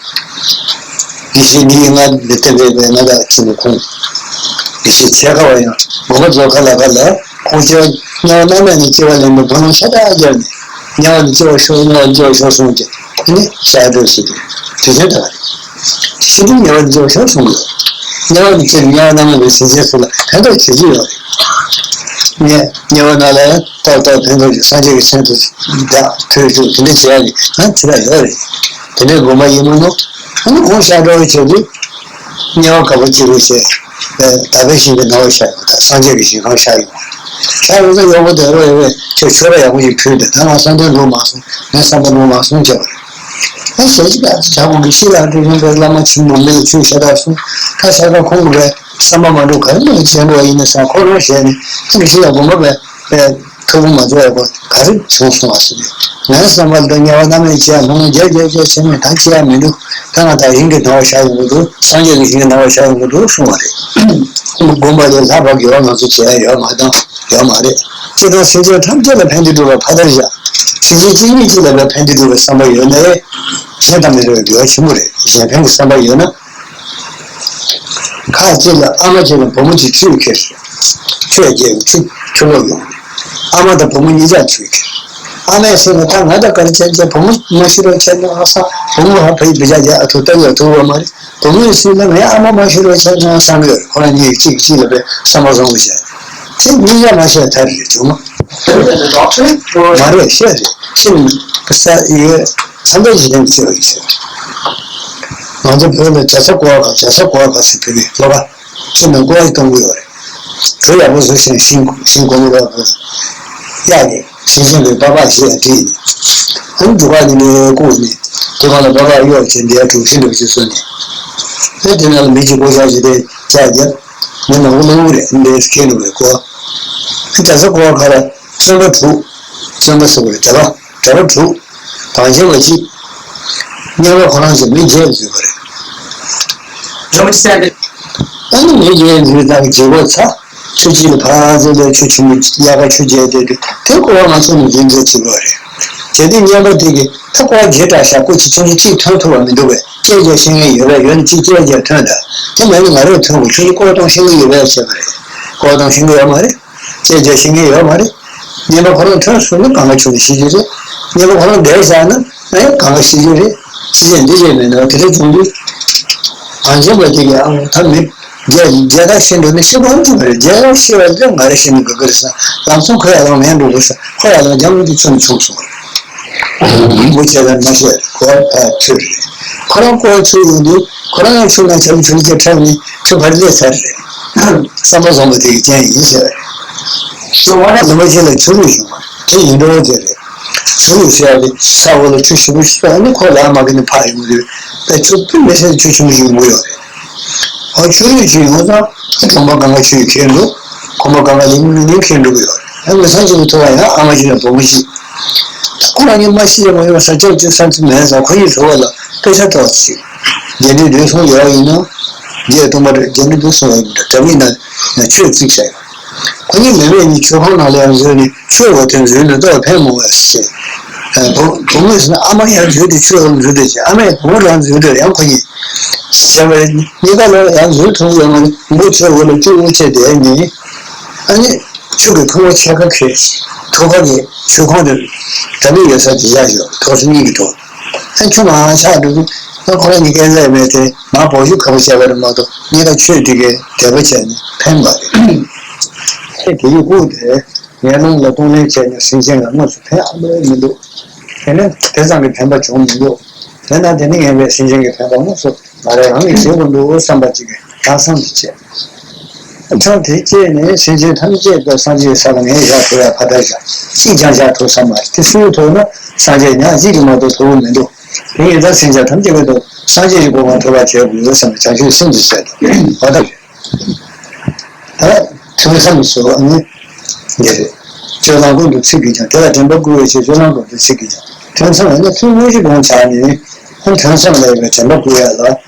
དགེ་བཤེས་འདི་ཡིས་ང་འདི་ལྟ་བས་པས་ང་ལ་ཁྱིམ་ཁོང་། དགེ་བཤེས་ཚལ་ཁ་བ་ཡང་དགོན་པ་རྫོགས་ཁ་ལ་ཁ་ལ་ཁོང་ཆོས་དམྱལ་བ་མནར་མེད་ནས་སྐྱེ་བ་ལེན་པའི་བུ་ལོན་ཤ་སྟག་རྒྱབ་ནས་དམྱལ་བ་ནས་སྐྱེ་བ་ཤོར། དམྱལ་བ་ནས་སྐྱེ་བ་ཤོར་སོང་ཀྱང་དེ་ནི་ཤ་སྒྲོས་ཟེར་དུས་དེ་བཞིན་ད་རེད། དེ་བཞིན་དུ་དམྱལ་བ་ནས་སྐྱེ་བ་ཤོར་སོང་གི་ཡོད། དམྱལ་བ་ནས་སྐྱེས་དམྱལ་བ་མནར་མེད་པའི་སེམས་ཅན་ཚོ་ལ་ཕན་ཐོགས་ཆེ་ཆེ་ཡོད་རེད། ངས་དམྱལ་བ་ནང་ལ་ཡང་ཏོག་ཏོག་ཕན་ཐོགས་ཀྱི་སངས་རྒྱས་ཀྱི་མཚན་དུ་བདག་ཐོས་གྲུབ་དེ་འདྲ་བྱེད་ཡག་གི་ང་ཚེ་རབས་ཡོད་རེད། དེ་འདྲའི་དགོངས་པ་ཡིན་མོད་ནོ། ཨ་ནི་ཁོང་ཤ་སྒྲོ་བྱེད་དུས། དམྱལ་བ་དཀར་པོ་སྐྱིད་པོ་བྱས། དག་པའི་ཞིང་གི་སྣང་བ་ཤར་ཡོང་། ད་སངས་རྒྱས་ཀྱི་ཞིང་ཁམས་ཤར་ཡོང་། ཤར་ཡོང་ཚེ་ཡག་པོ་དེ་རོ་ཡོད་པས་ཁྱོད་ཆོས་ར་ཡག་པོ་ཞིག་ཕུལ་ཏེ་ད་ང་བསམ་དོན་འགྲུབ་མ་སོང་། ངའི་བསམ་པ་འགྲུབ་མ་སོང་བྱས་པ་རེད། ཨ་ཞལ་གྱི་ད་ཆག་པོ་གི་ཤི་ལ་འགྲོ་ཡོང་པའི་བླ་མ་ཆེན་མོ་མི་ལ་ཆོས་བཤད་དག་སོང་། ད་ཤ་ཁ་ཁོང་གི་བས་བསམ་པ་མ་འགྲུབ་ག་རེ་མི་ལ་བྱས་འགྲོ་བ་ཡིན་ན་བསམ་ཁོ་རང་ཞལ་ནས་ཨ་གི་ཤི་ལ་དགོངས་པ་བས། པའི་ཐུགས་ཕུགས་མ་རྫོགས་པ་ག་རེ་བྱུང་སོང་བ་ཟེར་ཏེ། ངའི་བསམ་པར་འདི་དམྱལ་བ་མནར་མེད་ཅེས་ལྷུང་ལྷུང་རྒྱག་རྒྱག་རྒྱག་བྱས་ནས་ད་ཅི་ཡང་མི་འདུག་ད་ང་ད་ཞིང་གི་སྣང་བ་ཤར་ཡོང་གི་འདུག་སངས་རྒྱས་ཀྱི་ཞིང་གི་སྣང་བ་ཤར་ཡོང་གི་འདུག་གསུངས་པ་རེད། དགོངས་པ་ལས་ལྷག་པ་དགེ་བ་ང་ཚོ་བྱས་ཡོད་མ་དང་ཡོད་མ་རེད། སྤྱིར་བཏང་སེམས་ཅན་ཐམས་ཅད་ལ་ཕན་བདེ་སྒྲུབ་པ་ཕ་དར་བཞག་སེམས་ཅན་གཅིག་གཉིས་གཅིག་ལ་ཕན་བདེ་སྒྲུབ་པའི་བསམ་པ་ཡོད་ན་ཨེ། གཞན་དང་མི་འདྲ་བའི་དགེ་བ་ཆེན་པོ་རེད། གཞན་ཕན་གྱི་བསམ་པ་ཡོད་ན། ཁ་ཅིག་ལ་ཨ་མ་གཅིག་དང་བུ་མོ་གཅིག་ཆུས་ཁྱེར། ཆུ་ཡ་རྒྱས་ཆུ་ཆུ་ལོག་ཡོང་། ཨ་མ་དང་བུ་མོ་གཉིས་ཆ་ཆུས་ཁྱེར། ཨ་མས་ཟེར་ན་ད་ང་དང་ག་རེ་བྱས་བྱས་བུ་མོ་མ་ཤི་རོགས་བྱས་ན་ཨ་ས་བུ་མོ་ཧ་ཕ་ཡི་བི་ཇ་རྒྱ་ཨ་ཐུ་ལྟ་ཡོད་ཐུ་བ་མ་རེད། བུ་མོས་ཟེར་ན་ངའི་ཨ་མ་མ་ཤི་རོགས་བྱས་ན་བསམ་གི་ཡོད་རེད། ཁོ་རང་གཉིས་གཅིག་གཅིག་ལ་བས་བསམ་པ་བཟང་པོ་བྱས། དེ་གཉིས་ཀ་མ་ཤི་བ་ཐར་རེད་བྱུང་མ། མ་རེད་ཤེས་རེད་ཤེས་ནི་ས་ཡོད་ཚང་མ་ཇི་ལྟར་བརྩི་བ་ཡིན་ཟེར། ང་ཚོ་བོད་ལ་རྒྱ་ཚ་བཀོལ་བ་རྒྱ་ཚ་བཀོལ་བ་ཟེར་བོད་མི་ལོ་ག་ཁྱེད་ནང་བཀོལ་བ་གཏོང་གི་ཡོད་རེད། བོད་ཡག་པོ་བཟོ་ཤེས་ཤིང་ཤིང་གོང་རོགས་བོད། གཡག་གི་ཞིང་ཆེན་པའི་པགས་པ་ཞེས་བྲིས་ནས། ཨ་ནི་འབྲུག་པ་ནི་ནས་བཀུག་ནས་དེ་གང་ལ་པགས་པ་གཡོག་བྱས་འདིའི་གྲུ་བཞི་འདྲ་བ་ཞིག་བཟོས་ནས། ཨ་དེ་ནང་ལ་མི་གཅིག་པོ་ཤ་ཞིག་དེ་ལྕགས་རྒྱབ། མི་མང་པོ་སློང་གི་རེད། འདི་སྐད་འགྲོ་བའི་སྐོར། ཨ་གྲྭ་ས་སྐོར་ཁ་ལ་བཙོན་པ་དྲུག། བཙོན་པ་ཟེར་བ་རེད། གྲྭ་པ་གྲྭ་པ་དྲུག། གངས་ཅན་པ་གཅིག། སྔོན་མ་ཁོ་རང་ཚོ་མི་བརྒྱད་འཛུལ་བ་རེད། རོ་མ་ཅི་སན་རེད། ཨ་ནི་མི་བརྒྱད་འཛུལ་དང་རྗེས་སྒོ་ཚ། ཆུ་དཀྱིལ་ལ་ཕར་འཛུལ་ཏེ་ཆུ་ཆེན་པོ་དབྱར་ཁ་ཆུ་རྒྱས་ཏེ་དུས་དེ་ཀོ་བ་མ་ཚོམ་ནས་འཛུལ་འཛུལ་བྱེད་དགོས་རེད། དེ་དུས་སྔོན་པ་དེ་གི་ད་ཀོ་བ་བརྒྱད་དྲག་ཤག་ཀོ་ཆུ་ཆུང་ཆུང་གཅིག་ཐོན་ཐུབ་པ་མི་འདུག་པས། བཅད་རྒྱག་ཤེས་མཁན་ཡོད་པས་ཡོད་ན་གཅིག་བཅད་རྒྱག་ཐོན་དང་། དེ་མེད་ན་ང་རང་ཐོན་དགོས། ཁྱོད་ཀྱིས་ཀོ་བ་གཏོང་ཤེས་ཀྱི་ཡོད་པས་བྱས་པ་རེད། ཀོ་བ་གཏོང་ཤེས་ཀྱི་ཡོད་མ་རེད། བཅད་རྒྱག་ཤེས་མཁན་ཡོད་མ་རེད། སྔོན་པ་ཁོ་རང་ཐོན་སོང་ན་གང་ག་ཆུ་ནས་ཤི་རྒྱུ་རེད། སྔོན་པ་ཁོ་རང་བསྡད་བཞག་ན་ཨེ་གང་ག་ཤི་རྒྱུ་རེད། ཤི་རྒྱུ་འདི་རེད་མེད་ན་དེ་འདྲ་བྱུང་དུས། གངས་ཅན་པ་དེ་གི་ཨང་ད་མི་རྒྱལ་རྒྱལ་དར་ཤི་འགྲོ་ན་ཤི་བ་འགྲོ་གི་རེད། རྒྱལ་དར་ཤི་བ་དེ་ང་རེ་ཤི་ནི་དགའ་གི་རེད་ས། ལམ་སང་ཁོ་ཡར་ལངས་མེད་འགྲོ་གི་རེད་ས། ཁོ་ཡར་ལངས་རྒྱང་དུ་ཚུར་མཆོང་སོང་། མི་བྱས་ལ་མ་བཤད་ཁོ་ཕར་ཚུར་རེད། ཁོ་རང་ཁོ་ཚུར་ཡོང་དུས་ཁོ་རང་ཡང་ཆུ་ནང་ཆ་ལུ་ཆུ་ལུ་ཅེ་འཁྲབ་ནས་ཆུ་ཕར་སླེབས་ཚར་རེད། བསམ་པ་བཟང་པོ་དེ་གི་རྐྱེན་ཡིན་ཟེར། སོ་བ་ལ་ལུང་པ་ཅན་ལ་ཆུ་རུད་བྱུང་བ་དེ་ཡིན་འགྲོ་དེ་རེད། ཆུ་རུད་ཟེར་ཡ་དེ་ས་འོག་ལ་ཆུ་ཞེ་པོ་ཞིག་ཨ་ནི་ཁོ་ལ་མ་གི་ནི་ཕར་ཡོང་གི་རེད། ད་ཆུ་ཕུད་མི་སེར་ཆུ་ཆུང་ཡོང་གི་ཡོད་རེད། ཨ་ཆུ་རུད་ཅིག་ཡོང་ཙང་གྲོང་པ་གང་ག་ཆུ་ཡི་ཁེལ་འདུག་ཁོམ་པ་གང་ག་ལིང་ལིང་ཁེལ་འགྲོ་གི་ཡོད་རེད། ཨ་མི་ཚང་ཅིག་གི་ཐུག་པ་ཡང་ཨ་མ་ཅིག་དང་བུ་མོ་ཅིག་ད་ཁོ་རང་གཉིས་མ་ཤི་ཡ་མ་ཡོང་ས་ཅག་ཅིག་ས་ཚིགས་མེད་ཙང་ཁོ་གཉིས་ཐུག་པ་ལ་དཔེ་ཆ་ཏོག་ཅིག་རྒྱ་འདི་འདུལ་སོང་ཡོད་ཡིན་ན། རྒྱ་སྟོང་པ་རེད། རྒྱ་འདི་འདུལ་སོང་ཡོད་འདྲ་དྲ་མིག་ནང་ཆོས་བརྩིགས་བྱས་ཡོད། ཁོ་གཉིས་མེད་པའི་གཉིས་ཆོས་ཁང་ནང་ལ་ཡང་འཛུལ་ནས་ཆོས་འོ་དེ་འཛུལ་ནས་ལྟོ་ཕན་མོ་བས་ཟེར། བུ་བུ་མོས་ཟེར་ན་ཨ་མ་ཡར་འཛུལ་ཏེ་ཆོས་འོ་འཛུལ་ཏེ་བྱས། ཨ་མས་བུ་མོ་རང་འཛུལ་ཏེ་ཡང་ཁོ་གཉིས་བྱས་པ་རེད། གཉིས་ཀ་ལ་ཡང་འཛུལ་ཐུབ་ཡོད་མ་རེད། མགོ་ཆེ་འོ་ལ་བཅུག་འོ་བྱས་དེ་ནི། ཨ་ནི་ཆུ་གི་ཁུ་བ་ཕྱེད་ཀ་ཁེལ། ཐོག་ཁ་གི་ཆུ་ཁོང་དེ་དྲ་མིག་ཡོད་ས་དེ་བཞག་ཡོད། ཐོག་སོ་གཉིས་ཀྱི་ཐོག་ཨ་ཆུ་མང་ཆགས་འགྲོ་གི། ཨ་ཁོ་རང་གཉིས་ཀའི་ལས་མེད་དེ་མ་བོག་ཞུ་ཁ་བ་བྱས་པ་རེད་མ་གཏོགས་གཉིས་ཀ་ཆོས་འདི་གའི་དད་པ་བྱས་ནས་ཕན་པ་རེད། ཨེ་དེ་ཡི་སྐུ་དེ་ངན་སློང་ལ་གཏོང་ལེན་བྱས་ནས་སེམས་ཅན་ལ་དངོས་སུ་ཕན་ཨ་མེད་མི་འདུག་དེ་ནས་དེ་ཙམ་གྱི་ཕན་པ་བྱུང་མི་འདུག་དེ་ན་དེ་ནི་ངན་པའི་སེམས་ཅན་གྱི་ཕན་པ་དངོས་སུ་ང་རང་རང་གིས་བྱེད་དགོས་འདུག་བསམ་པ་ཅིག་གིས་ཐག་བསམ་དུ་བཅད། ཐག་དེ་བཅད་ནས་སེམས་ཅན་ཐམས་ཅད་དུ་སངས་རྒྱས་ས་ལ་ངས་བཞག་ཐུབ་ཡ་ཕ་མཐའ་བཞག་གཅིག་ཀྱང་བཞག་ཐུབ་ས་མ་རེད། དེ་སུས་ཐུབ་ན་སངས་རྒྱས་ཉག་གཅིག་གིས་མ་གཏོགས་ཐུབ་ཀྱི་མི་འདུག་དེ་ཡིན་ཙང་སེམས་ཅན་ཐམས་ཅད་ཀྱི་དུ་སངས་རྒྱས་ཀྱི་གོ་འཕང་ཐོབ་པར་བྱེད་དགོས་བསམ་ནས་བྱང་ཆུབ་སེམས་ཀྱིས་བཤད་དོ། འོ་ད་ད་ཐོས་བསམ་སོགས་ནི་འདི་རེད། སྤྱོད་ལམ་ཀུན་ཏུ་ཚིག་གིས་ཀྱང་། དེ་ལ་དྲན་པ་བསྐུལ་བའི་ཕྱིར། སྤྱོད་ལམ་ཀུན་ཏུ་ཚིག་གིས་ཀྱང་། ཐོས་བསམ་ཡང་ན་ཐུགས་དངོས་གཞི་སྒོམ་བྱས་ནས་ཐོས་བསམ་ལ་ཡོད་པའི་དྲན་པ་བསྐུལ་ཡ་ལ།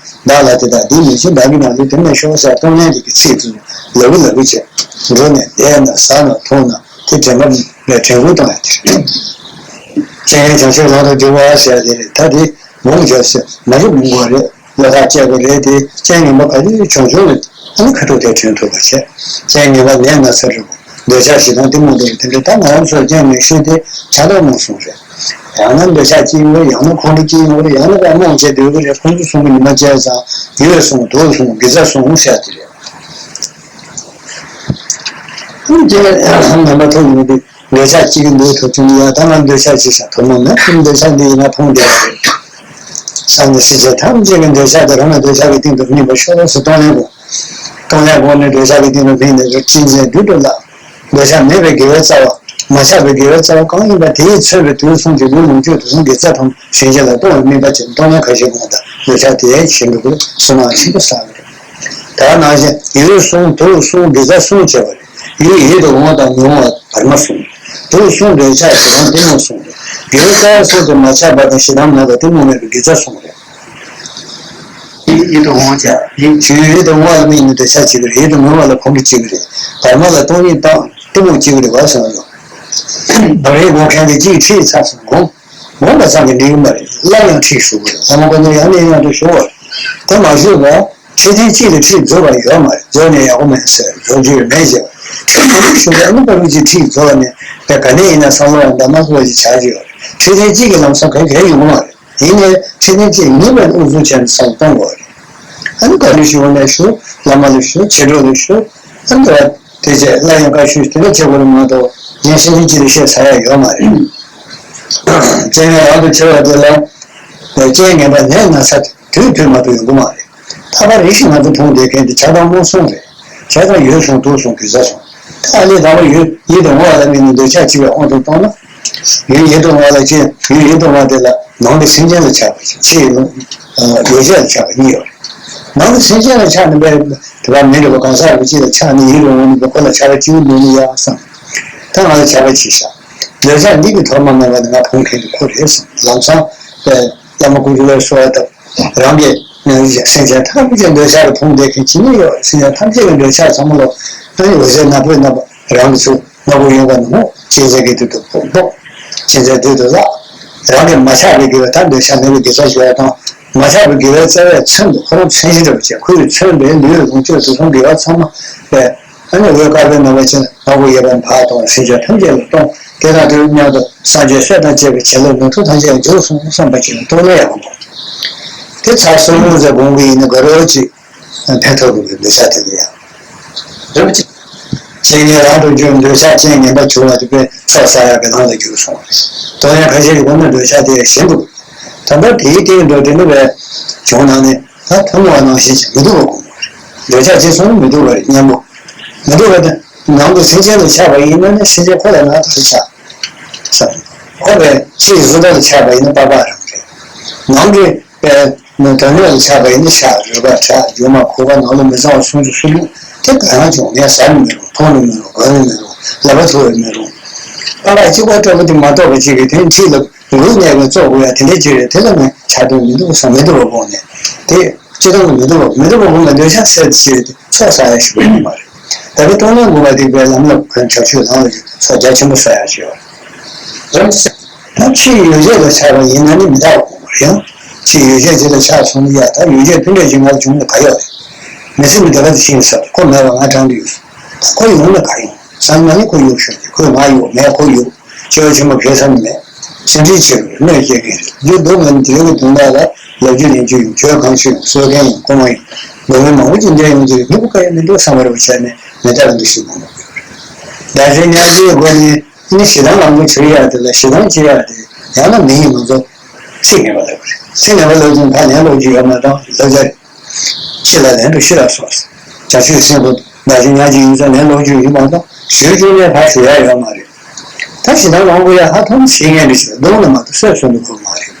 བདག་ལ་དེ་དག་འདི་མི་བྱེད། བདག་གིས་ནམ་ཞིག་དེ་མི་ཤོར་ཟེར་གཏོང་ལེན་གྱི་ཚིག་དེ་ལབ་ཀྱི་ལབ་ཀྱི་བྱས། འགྲོ་ནས་བསྡད་ན་ཟ་ན་འཐུང་ན་དེ་དྲན་པ་ལས་དྲན་སྐུལ་གཏོང་ཡ་དེ་རེད། བཙན་ཡང་བྱང་ཆུབ་ལམ་དུ་འཇུག་པ་ཟེར་ཡ་དེ་རེད། ད་དེ་མུང་བྱ་ཟེར་མ་རེད། མུང་བ་རེད། བློ་ཐག་བཅད་པ་རེད་དེ། རྐྱེན་ངན་པ་ག་དུས་བྱུང་བྱུང་ལ་ཨ་ནི་ཁ་ཐུག་དེ་དྲན་ཐུབ་པ་བྱས། རྐྱེན་ངན་པ་ནད་ན་ཚ་རེད། འདོད་ཆགས་ཞེ་སྡང་གཏི་མུག་འདུ་བ་དེ་འདྲ། ད་ང་རང་ཚོའི་རྐྱེན་ངན་ཤོས་དེ་ཆགས་སྡང་རྨོངས་གསུམ་རེད། ཡང་ན་འདོད་ཆགས་སྐྱེ་ཡོང་རེད། ཡང་ན་ཁོང་ཁྲོ་སྐྱེ་ཡོང་རེད། ཡང་ན་ད་རྨོངས་བྱས་སྡོད་ཀྱི་རེད། ཁོང་ཚོ་གསུང་གི་ཉི་མ་བྱས་ཙང་ཡོད་གསུང་། འདུག་གསུང་། གི་ཚ་གསུང་ཟེར་དེ་རེད། ཨ་ནི་དེ་ངན་པ་ཐུག་ཡོང་དུས་འདོད་ཆགས་གཅིག་གི་འདུག་ཐུབ་ཀྱི་མི་ཡ། ད་ང་འདོད་ཆགས་ཅིག་བྱ་ཐུབ་མ་མེད། ཁོང་འདོད་ཆགས་འདི་ཡིན་ན་ཕུང་བསྡད་པ་རེད། བསམ་ནས་སེམས་ཅན་ཐམས་ཅད་ཀྱི་འདོད་ཆགས་དེ་རང་ལ་འདོད་ཆགས་ཀྱི་སྟེང་དུ་དམིགས་པ་ཤོག་ཟེར་གཏོང་ལེན་དགོས། གཏོང་ལེན་དགོས་ནས་འདོད་ཆགས་ཀྱི་སྟེང་དུ་དམིགས་ནས་རིགས་གཅན་གཟན་དུད་འགྲོ་ལ། འདོད་ཆགས་མེད་པའི་དགེ་བའི་རྩ་བ། མ་ཆགས་པའི་དགེ་བའི་རྩ་བ་གང་ཡིན་པ་དེས་མཚོན་པའི་དུས་གསུམ་གྱི་ལུས་ལོངས་སྤྱོད་དུས་གསུམ་གྱི་རྩ་ཐམས་སེམས་ཅན་ལ་གཏོང་བའི་དམིགས་པ་ཅན་གཏོང་ལེན་ཁ་ཞེ་དགོས་དང་འདོད་ཆགས་དེ་ཞེ་འགྲོ་གི་བསོད་ནམས་ཆེན་པོ་བསགས་པ་རེད། ད་ནང་བཞིན་ཡུལ་གསུམ་དུག་གསུམ་དགེ་རྩ་གསུམ་བྱས་པ་རེད། ཡུལ་ཡིད་དུ་འོང་བ་དང་མི་འོང་བ་བར་མ་གསུམ། དུག་གསུམ་འདོད་ཆགས་ཞེ་སྡང་གཏི་མུག་གསུམ་རེད། དགེ་བའི་རྩ་བ་གསུམ་དུ་མ་ཆགས་པ་དང་ཞེ་སྡང་མེད་པ་གཏི་མུག་མེད་པའི་དགེ་རྩ་གསུམ་རེད། ཡིད་དུ་འོང་བ་ཡིད་ཡིད་དུ་འོང་བ་ལ་དམིགས་ནས་འདོད་ཆགས་བྱེད་ཀྱི་རེད། ཡིད་དུ་མི་འོང་བ་ལ་ཁོང་ཁྲོ་བྱེད་ཀྱི་རེད། བར་མ་ལ་སྟོང་ཉིད་དང་གཏི་མུག་བྱེད་ཀྱི་རེད་བ་གསུངས་ཡོད། བག་རེ་སྒོམ་མཁན་གྱིས་གཅིག་ཁྲིད་ཚར་སོང་། སྒོམ་སྒོམ་པ་ཙམ་གྱིས་འགྲིག་གི་མ་རེད། སླར་ཡང་ཁྲིད་ཞུ་དགོས་རེད། བླ་མ་དཀོན་མཆོག་ཡང་ནས་ཡང་དུ་ཞུ་བ་རེད། དེ་མ་ཞུས་པར་ཁྲིད་ཐེངས་གཅིག་ལ་ཁྲིད་རྫོགས་པ་ཡོད་མ་རེད། རྫོགས་ནས་ཡག་པོ་མེད་ཟེར་རྫོགས་རྒྱུ་མེད་ཅེས་པ། ཁྲིད་ཐེངས་གཉིས་ཞུ་བ་ནི་བླ་མ་གཅིག་ཁྲིད་རྫོགས་པ་ནས་དེ་ག་ནས་ཡིན་ན་བསམ་བློ་ཡང་འདང་མ་ཁུག་པ་ཞིག་ཆགས་ཀྱི་ཡོད་རེད། ཁྲིད་ཐེངས་གཅིག་གི་ལམ་སང་གང་གང་ཡོང་གི་མ་རེད། ཡིན་ནའི་ཁྲིད་ཐེངས་གཅིག་ངེས་པར་དབུ་འཛུགས་བྱས་ནས་བསམ་བློ་གཏོང་དགོས་རེད། ཨ་ནི་ག་རེ་ཞུ་བ་ནས་ཞུ། བླ་མ་ལ་ཞུ། མཆེད་གྲོགས་ལ་ཞུ། ཨ་ནི་དེ་བ་དེ་བྱས་སླར་ཡང་བཀའ་ཞུ་དེ་འདྲ་བྱེད་དགོས་རེད་མ་གཏོགས་གཞན་ཤེས་ཡོན་གཅིག་ལ་བཤད་ཚར་ཡ་ཡོད་མ་རེད། རྐྱེན་ངན་རང་དུ་ཁྱེར་བ་དེ་ལ་རྐྱེན་ངན་པ་ནད་ན་ཚ་དུས་དུས་མ་གཏོགས་ཡོང་གི་མ་རེད། ཐ་མ་རེ་ཞིག་ང་ཚོ་མཐོང་བསྡད་མཁན་དེ་ཆགས་སྡང་རྨོངས་གསུམ་རེད། བྱས་ཙང་ཡུལ་གསུམ་དུག་གསུམ་དགེ་རྩ་གསུམ། ཨ་ལས་དང་པོ་ཡུལ་ཡིད་དུ་འོང་བ་ལ་དམིགས་ནས་འདོད་ཆགས་སྐྱེ་བའི་དབང་དུ་བཏང་ན། ཡུལ་ཡིད་དུ་འོང་བ་ལ་སྐྱེ། ཡུལ་ཡིད་དུ་འོང་བ་དེ་ལ་ནང་གི་སེམས་ཅན་ལ་ཆགས་པ་ཅིག་ཕྱི་ཡི་ཡོ་བྱད་ལ་ཆགས་པ་གཉིས་ཡོད་རེད། ནང་གི་སེམས་ཅན་ལ་ཆགས་ནས་པས་དེ་བ་མི་འདྲ་བ་གང་ཟག་རེ་གཅིག་ལ་ཆགས་ནས་ཡིད་དུ་འོང་ནས་པས་ཁོ་ལ་ཆགས་པ་སྐྱེ་གི་འདུག་ནི་ཡ་བསམ། ད་ང་ལ་ཆགས་པ་ཅིག་བཞག་འདོད་ཆགས་འདི་གི་ཐོག་མ་མེད་པ་ནི་ང་ཕུང་མཁན་དེ་ཁོ་རེད་བསམ། ལམ་སང་པས་བླ་མ་ཀུན་གྱི་ལ་གསོལ་བ་བཏབ། རང་གི་སེམས་ཅན་ཐམས་ཅད་འདོད་ཆགས་ཀྱིས་ཕུང་བསྡད་མཁན་ཇི་སྙེད་ཡོད། སེམས་ཅན་ཐམས་ཅད་ཀྱི་འདོད་ཆགས་ཚང་མ་ལོ། ཨ་ནི་འོད་ཟེར་ནག་པོའི་རྣམ་པ་རང་གི་ཚུལ་ནག་པོ་གཡོན་པ་ནས་འོང་། གཅན་གཟན་གྱི་མདུན་དུ་ཕོག་ཕོག་གཅན་གཟན་མདུན་དུ་ལྷག་རང་གི་མ་ཆགས་པའི་དགེ་བ་དང་འདོད་ཆགས་མེད་པའི་དགེ་རྩ་ཞུ་བ་དང་། མ་ཆགས་པའི་དགེ་བའི་རྩ་བའི་མཚོན་དུ་ཁོ་རང་མཚོན་བྱེད་འདྲ་བོ་བྱས། ཁོ་ཡི་མཚོན་པའི་ལུས་ལོངས་སྤྱོད་དུ་སོང་དགེ་བ་ཚང་མ་པས། ཨ་ནི་འོད་དཀར་པོའི་ནང་པ་ཅན་ནག་པོ་གཡས་པ་ནས་ཕར་གཏོང་། སེམས་ཅན་ཐམས་ཅད་ལ་གཏོང་། དེ་དང་དེ་མཉམ་དུ་སངས་རྒྱས་སྲས་དང་བཅས་པའི་བྱིན་རླབས་ནོར་འཁྲུལ་ཐམས་ཅད་འཇོམས་སོང་བསམ་པ་ཅིག་ལ་གཏོང་ན་ཡག་པོ་འདུག་དེ་ཚར་སོང་ཟེར་དགོངས་ཀྱི་ཡིན་ན་དགའ་རབ་ཅིག་ཕན་ཐོགས་འདུག་གི། འདོད་ཆགས་དེ་ལ་ཡང་རབ་ཅིག་རྐྱེན་ངན་རང་དུ་འགྱུར། འདོད་ཆགས་རྐྱེན་ངན་པ་བྱུང་བ་དེ་པས་ཚོགས་བསགས་ཡག་གི་ལམ་ལ་འགྱུར་སོང་བ་རེད། གཏོང་ཡག་ཁ་ཤས་ཀྱི་སྒོ་ནས་འདོད་ཆགས་དེ་ཞི་འདུག་ད་ལྟ་དེའི་སྟེང་འགྲོ་དེ་ནི་བས་བྱུང་ན་ནི་ད་ཐུན་མོང་བ་ནང་བཞིན་ཞིག་མི་འདུག་པ་དགོངས་པ་རེད། འདོད་ཆགས་ཅི་སོང་མི་འདུག་པ་རེད། གཉེན་པོ་མི་འདུག་པ་དེ་ནང་དུ་སེམས་ཅན་དུ་ཆགས་པ་ཡིན་ན་ནི་སེམས་ཅན་ཁོ་ལ་ང་ཐུག་ཆགས་ས་རེད། ཁོ་བས་ཕྱི་ཡི་གཟུགས་སྒྲ་ལ་ཆགས་པ་ཡིན་ན་པགས་པ་རང་རེད། ནང་གི་པས་དོན་སྣོད་ལ་ཆགས་པ་ཡིན་ན་ཤ་རུས་པ་ཁྲག་རྒྱུ་མ་ཁུ་བ་ནང་ལོགས་མི་གཙང་བ་སུམ་ཅུ་སོ་དྲུག་དེ་གང་ཡང་བྱུང་ངས་ཟ་ནི་མི་རུང་འཐུང་ནི་མི་རུང་གོན་ནི་མི་རུང་ལག་པ་འཚུ་བའི་མི་རུང་། པགས་པ་གཅིག་པ་ལྟ་བུ་དེ་མ་གཏོགས་པ་གཅིག་གིས་དེ་འཁྲིས་ལ་འགུལ་ནས་ཀྱང་བཙོག་དགོས་ཡ་དེ་འདྲ་ཅིག་རེད། དེ་ལ་ངས་ཆགས་དོན་མི་འདུག་བསམ་མི་འདུག་པ་དགོངས་ནས་དེ་སྤྱིར་བཏང་གི་མི་འདུག་པ་མི་འདུག་པ་དགོངས་ནས་འདོད་ཆགས་སེལ་ཏེ་ཅིག་རེད། དེ་ཚོགས་བསགས་ཡ་ཞིག་ཡོད་མ་རེད། ད་གི་གཏོང་ལེན་དགོངས་པ་དེ་པས་ལམ་ལ་གོན་བྱ་ཆོས་ལམ་ལ་ཚོགས་རྒྱ་ཆེན་པོ་བསགས་ཡ་ཞིག་ཡོད་རེད། ད་ཕྱིའི་ཡོ་བྱད་ལ་ཆགས་པ་ཡིན་ན་ནི་མི་རྟག་པ་དགོངས་པ་རེད། ཡང་ཕྱིའི་ཡོ་བྱད་ཅིག་ལ་ཆགས་སོང་ན་ཡ་ད་ཡོ་བྱད་དེ་འདྲ་ཞིག་ང་ལ་བྱུང་ན་ག་ཡོད་རེད། མི་ཚེ་མི་འདི་ག་དེ་ཤེས་ས་ཁོ་མེད་པ་ང་དྲང་དུ་ཡོད། ད་ཁོ་ཡོང་ན་ག་ཡོང་། སང་ཉིན་ཁོ་ཡོད་ཤོག་ཅིག་ཁོས་ང་ཡོད་མེད་ཁོ་ཡོད། སྐྱོ་བ་ཆེན་པོ་གས་ས་ནི་མེད། སེམས་ཁྲལ་ཆེ་རུ་གནོད་སྐྱེལ་མཁན་རེད། རྒྱུ་སྡུག་ངན་དེ་རིང་གི་དུང་ནག་ལ་ལབ་རྒྱུ་ལེན་རྒྱུ་ཡོད། གྱོད་གང་ཤོད་ཡོང་གསོད་མཁན་ཡོང་ཁོ་མ་ཡིན། སྡུག་བསྔལ་མང་པོ་ཅིག་འདྲེན་ཡོང་གི་རེད། མི་བུ་ག་ཡང་མི་འདུག་བསམ་པ་རེ་བ་བྱས་ནས་མི་རྟག་པའི་འདུ་ཤེས་མང་པོ་ཡོད་རེད། བདག་གཞན་མྱང་བྱའི་སྒོ་ནས་ནི་ཞེ་སྡང་ལ་མགོ་ཆུ་ཡག་དེ་ལ་ཞེ་སྡང་ཆེ་ཡག་དེ་ཡང་ན་མི་ཡིན་མ་གཏོགས་ཚིག་ངན་པ་ལབ་པ་རེད། ཚིག་ངན་པ་ལབ་ཙང་ད་ལན་ལོག་རྒྱུ་ཡོད་མ་རེད། ལབ་ཚར་རེད། ཕྱི་ལ་ལན་དུ་ཤི་ལ་སོགས། བྱ་སྤྱོད་སེམས་པོ་བདག་གཞན་མྱང་བྱའི་ཡིན་ཙང་ལན་ལོག་རྒྱུ་ཡིན་མ་གཏོགས་ཞུ་རྒྱུ་ནས་ཕར་ཞུ་ཡག་ཡོད་མ་རེད། ད་ཞེ་སྡང་ལ་མགོ་ཡག་ཧ་ཐོམ་ཞེ་ངན་རེ་ཞིག་སྡུག་ལ་མ་གཏོགས་སོས་སོན་དུ་གོ་མ་རེད།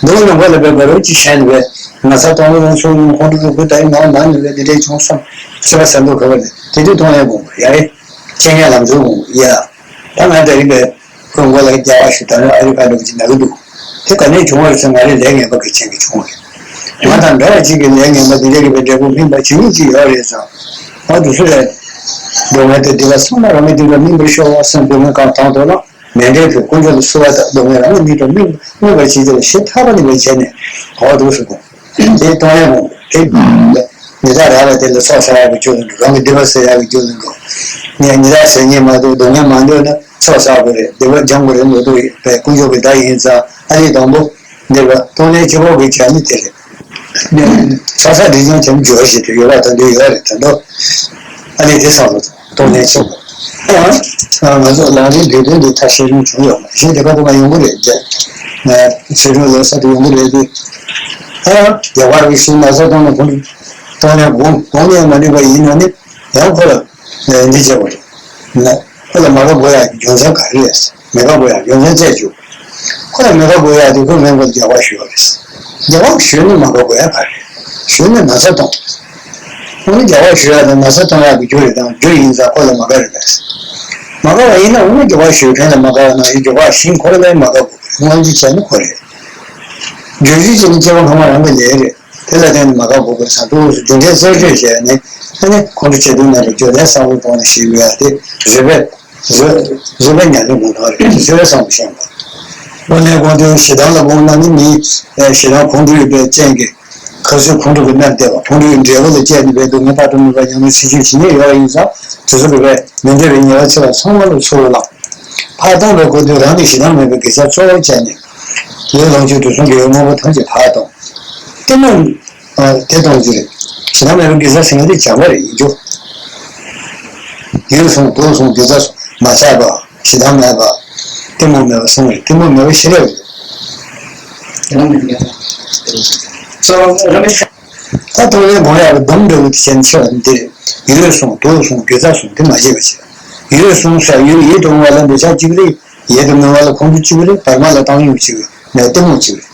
སྡུག་ལ་མགོ་ལ་བས་དགའ་རབ་ཅིག་བྱས་ནས་བས་ན་ཚ་གཏོང་རོགས་སོང་ཡོང་ཁོང་ཁྲོ་རུ་དགུ་ད་ཡིན་ནང་མ་ནུས་པས་འདི་འདྲས་བྱུང་བསམ་ཚེ་བ་ཟ་འདུག་ག་བ་ནས་དེ་དུས་མཐོང་ཡག་དགོངས་པ་ཡ་རེད། ཁྱེད་ངའི་ལམ་འཛོལ་དགོངས་ཡ། ད་ང་དེ་རིང་བས་ཁོའི་མགོ་ལ་རྒྱ་བ་ཞིག་དང་ཨ་རི་ཁ་འདྲ་བ་ཅིག་ན་གི་འདུག་དེ་ག་ནས་བྱུང་བ་རེད་ཟེར་ང་རའི་ལས་ངན་པ་གི་རྐྱེན་གྱིས་བྱུང་བ་རེད། ང་དང་འདྲ་བ་ཅིག་གི་ལས་ངན་པ་འདི་འདྲ་གི་བས་འབྲས་བུ་སྨིན་པ་ཇི་སྙེད་ཅིག་ཡོད་རེད་ཙང་། ང་དུ་སུ་རེད། སྡུག་བསྔལ་དེ་སྡིག་པ་ཚང་མ་རང་གི་སྡིག་པ་སྨིན་པར་ཤོག་བསམ་སྡུག་བསྔལ་གང་དང་དོ་ལ་མེ་འདྲའི་བུ་དཀོན་མཆོག་ཏུ་གསོལ་བ་དང་སྡུག་བསྔལ་རང་གི་སྙིང་དུ་སྨིན་སྨིན་པར་བྱེད་ཀྱི་ལ་ཞེ་ཐག་པ་ནས་བས་བྱས་ནས་འོ་འདུག་སུ་དགོངས། དེ་གཏོང་ཡག་དགོངས་པ་རེད། ཉི་ཟླ་ར་བ་དེ་ལ་ཚོགས་བསགས་ཡག་གི་རྒྱུ་ལ་འགྲོ། རང་གི་སྡིག་པ་སེལ་ཡག་གི་རྒྱུ་ལ་འགྲོ། ངས་ཉི་ཟླ་ཟེར་མཁན་མ་གཏོགས་སྡུག་བསྔལ་མ་འདོད་ན་ཚོགས་བསགས་དགོས་རེད། སྡིག་པ་སྦྱང་དགོས་རེད་ལོ་ཏོག་ཡིན་པས་དཀོན་མཆོག་གི་བརྡ་ཡིན་ཙང་ཨ་ནི་དང་པོ་འདིར་བ་གཏོང་ལེན་སྤྱི་བོ་གི་བྱ་ནི་དེ་རེད། ཚོགས་བསགས་སྒྲིབ་སྦྱང་བྱ་ནི་སྦྱོར་བ་ཞིག་ཏུ་ཡོད་པ་དང་འདོད་ཡོད་རེད། ད་དོ་ཨ་ནི་དེ་བསམ་བློ་གཏོང་ལེན་བྱེད་དགོས། ང་ཚོ་ལམ་རིམ་བདེ་དོན་འདི་ཐ་ཤལ་རིམ་བྱུང་ཡོད་མ་གཞན་དེ་ག་དུ་མ་ཡོང་གི་རེད་ཅེས། ཚེ་རིང་ལོ་ས་དུ་ཡོང་གི་རེད་དེ། ཨ་རྒྱ་གར་གྱི་ཤིང་ན་ས་དང་ལ་ཁོང་གཏོང་ནས་དགོང་དགོང་ནས་མ་འགྲིག་པ་ཡིན་ན་ནི་ཡང་ཁོ་ལ་འདི་བྱེད་དགོས་རེད། ཁོ་ལ་མ་དགའ་དགོས་ཡག་གི་རྒྱུ་མཚན་ག་རེ་རེད། མི་དགའ་དགོས་ཡག་རྒྱུ་མཚན་བཙལ་རྒྱུ། ཁོ་ལ་མི་དགའ་དགོས་ཡག་དེ་ཁོས་སྔོན་པོ་ལ་རྒྱབ་ཁ་ཞུས་པ་རེད། རྒྱབ་ཁ་ཞུས་ནས་མ་དགའ་དགོས་ཡག་ག་རེ་རེད། ཞུས་ནས་ན་ཚ་གཏོང་། ཁོང་ནི་རྒྱབ་ཁ་ཞུ་ཡག་དང་ན་ཚ་གཏོང་ཡག་གི་རྒྱུ་རེད་དང་རྒྱུ་ཡིན་ཙང་ཁོ་ལ་མ་དགའ་རེད་པས། མ་དགའ་བ་ཡིན་ན་འོ་ན་རྒྱབ་ཁ་ཞུ་མཁན་ལ་མ་དགའ་བ་ནང་བཞིན་རྒྱབ་ཁ་ཞིང་ཁོ་རང་ལ་མ་དགའ་དགོས་པ་རེད། སྔོན་རྩིས་བྱས་ན་ཁོ་རེད། བརྗོད་གཞི་བྱས་ན་སྐྱེ་བ་སྔ་མ་རང་གི་ལས་རེད། དེ་ལ་བརྟེན་ནས་མ་དགའ་དགོས་པ་ཙང་འདུག་སེ་རྒྱུ་འབྲས་རྩད་གཅོད་བྱས་ནས་ཨ་ནི་ཁོང་ཁྲོ་བྱེད་དུས་ན་ལ་རྒྱུ་ལས་བསམ་བློ་གཏོང་ནས་ཞིག་ཡོད་ཡག་དེ་བཟོད་པས། བཟོད་བཟོད་པའི་ཉམས་ལེན་མ་གཏོང་རེད། བཟོད་པའི་བསམ་བློ་ཤེས་པ། དངོས་གནས་དགོངས་དོན་ཞེ་སྡང་ལ་དགོངས་ན་ནི་མི་ཞེ་སྡང་ཁོང་ཁྲོ་ཡོད་པའི་རྐྱེན་གྱིས་ཁ་སོས་ཁོང་ཁྲོ་གི་མནར་བསྡད་པ། ཁོང་ཁྲོ་ཡི་འབྲས་བུ་ལ་སྐྱེས་ནས་པའི་སྡུག་བསྔལ་དཔག་ཏུ་མེད་པ་མྱོང་བའི་ཚེ་ཤུལ་ཇི་སྙེད་ཡོད་པ་ཡིན་ཙང་དེ་ཚོ་གི་བས་མི་འདོད་པའི་ཉེས་པ་ཚེ་བ་ཚང་མ་ལ་ཚུར་བླངས། ཕར་གཏོང་བའི་དགོས་དོན་རང་གི་ཞེ་སྡང་མེད་པའི་དགེ་རྩ་གཙོ་བོར་བྱས་ནས་ལུས་ལོངས་སྤྱོད་དུས་གསུམ་གྱི་དངོས་པོ་ཐམས་ཅད་ཕར་གཏོང་། གཏི་མུག་དེ་གཏོང་རྒྱུ་རེད། ཞེ་སྡང་མེད་པའི་དགེ་རྩ་ཟེར་མཁན་དེ་བྱམས་པ་རེད་ཡིན་རྒྱུ། ཡུལ་སོང་དུས་སོང་དགེ་རྩ་སོང་མ་ཆགས་པ། ཞེ་སྡང་མེད་པ། གཏི་མུག་མེད་པ་གསུམ་རེད། གཏི་མུག་མེད་པ་ཤེས་རབ་རེད། ད་གཏོང་ལེན་དགོངས་ཡག་གི་སྡོམ་འདྲ་བོ་དེ་བྱས་ནས་ཆེ་བ་འདི་རེད། ཡུལ་སོང་དུས་སོང་དགེ་རྩ་སོང་དེ་མ་བརྗེད་པ་བྱེད། ཡོད་གསུངས་ས་ཡོད། ཡིད་དུ་འོང་བ་ལ་འདོད་ཆགས་གཅིག་རེད། ཡིད་དུ་མི་འོང་བ་ལ་ཁོང་ཁྲོ་གཅིག་རེད། བར་མ་ལ་བཏང་སྙོམས་གཅིག་རེད། ནས་གཏི་མུག་གཅིག་རེད།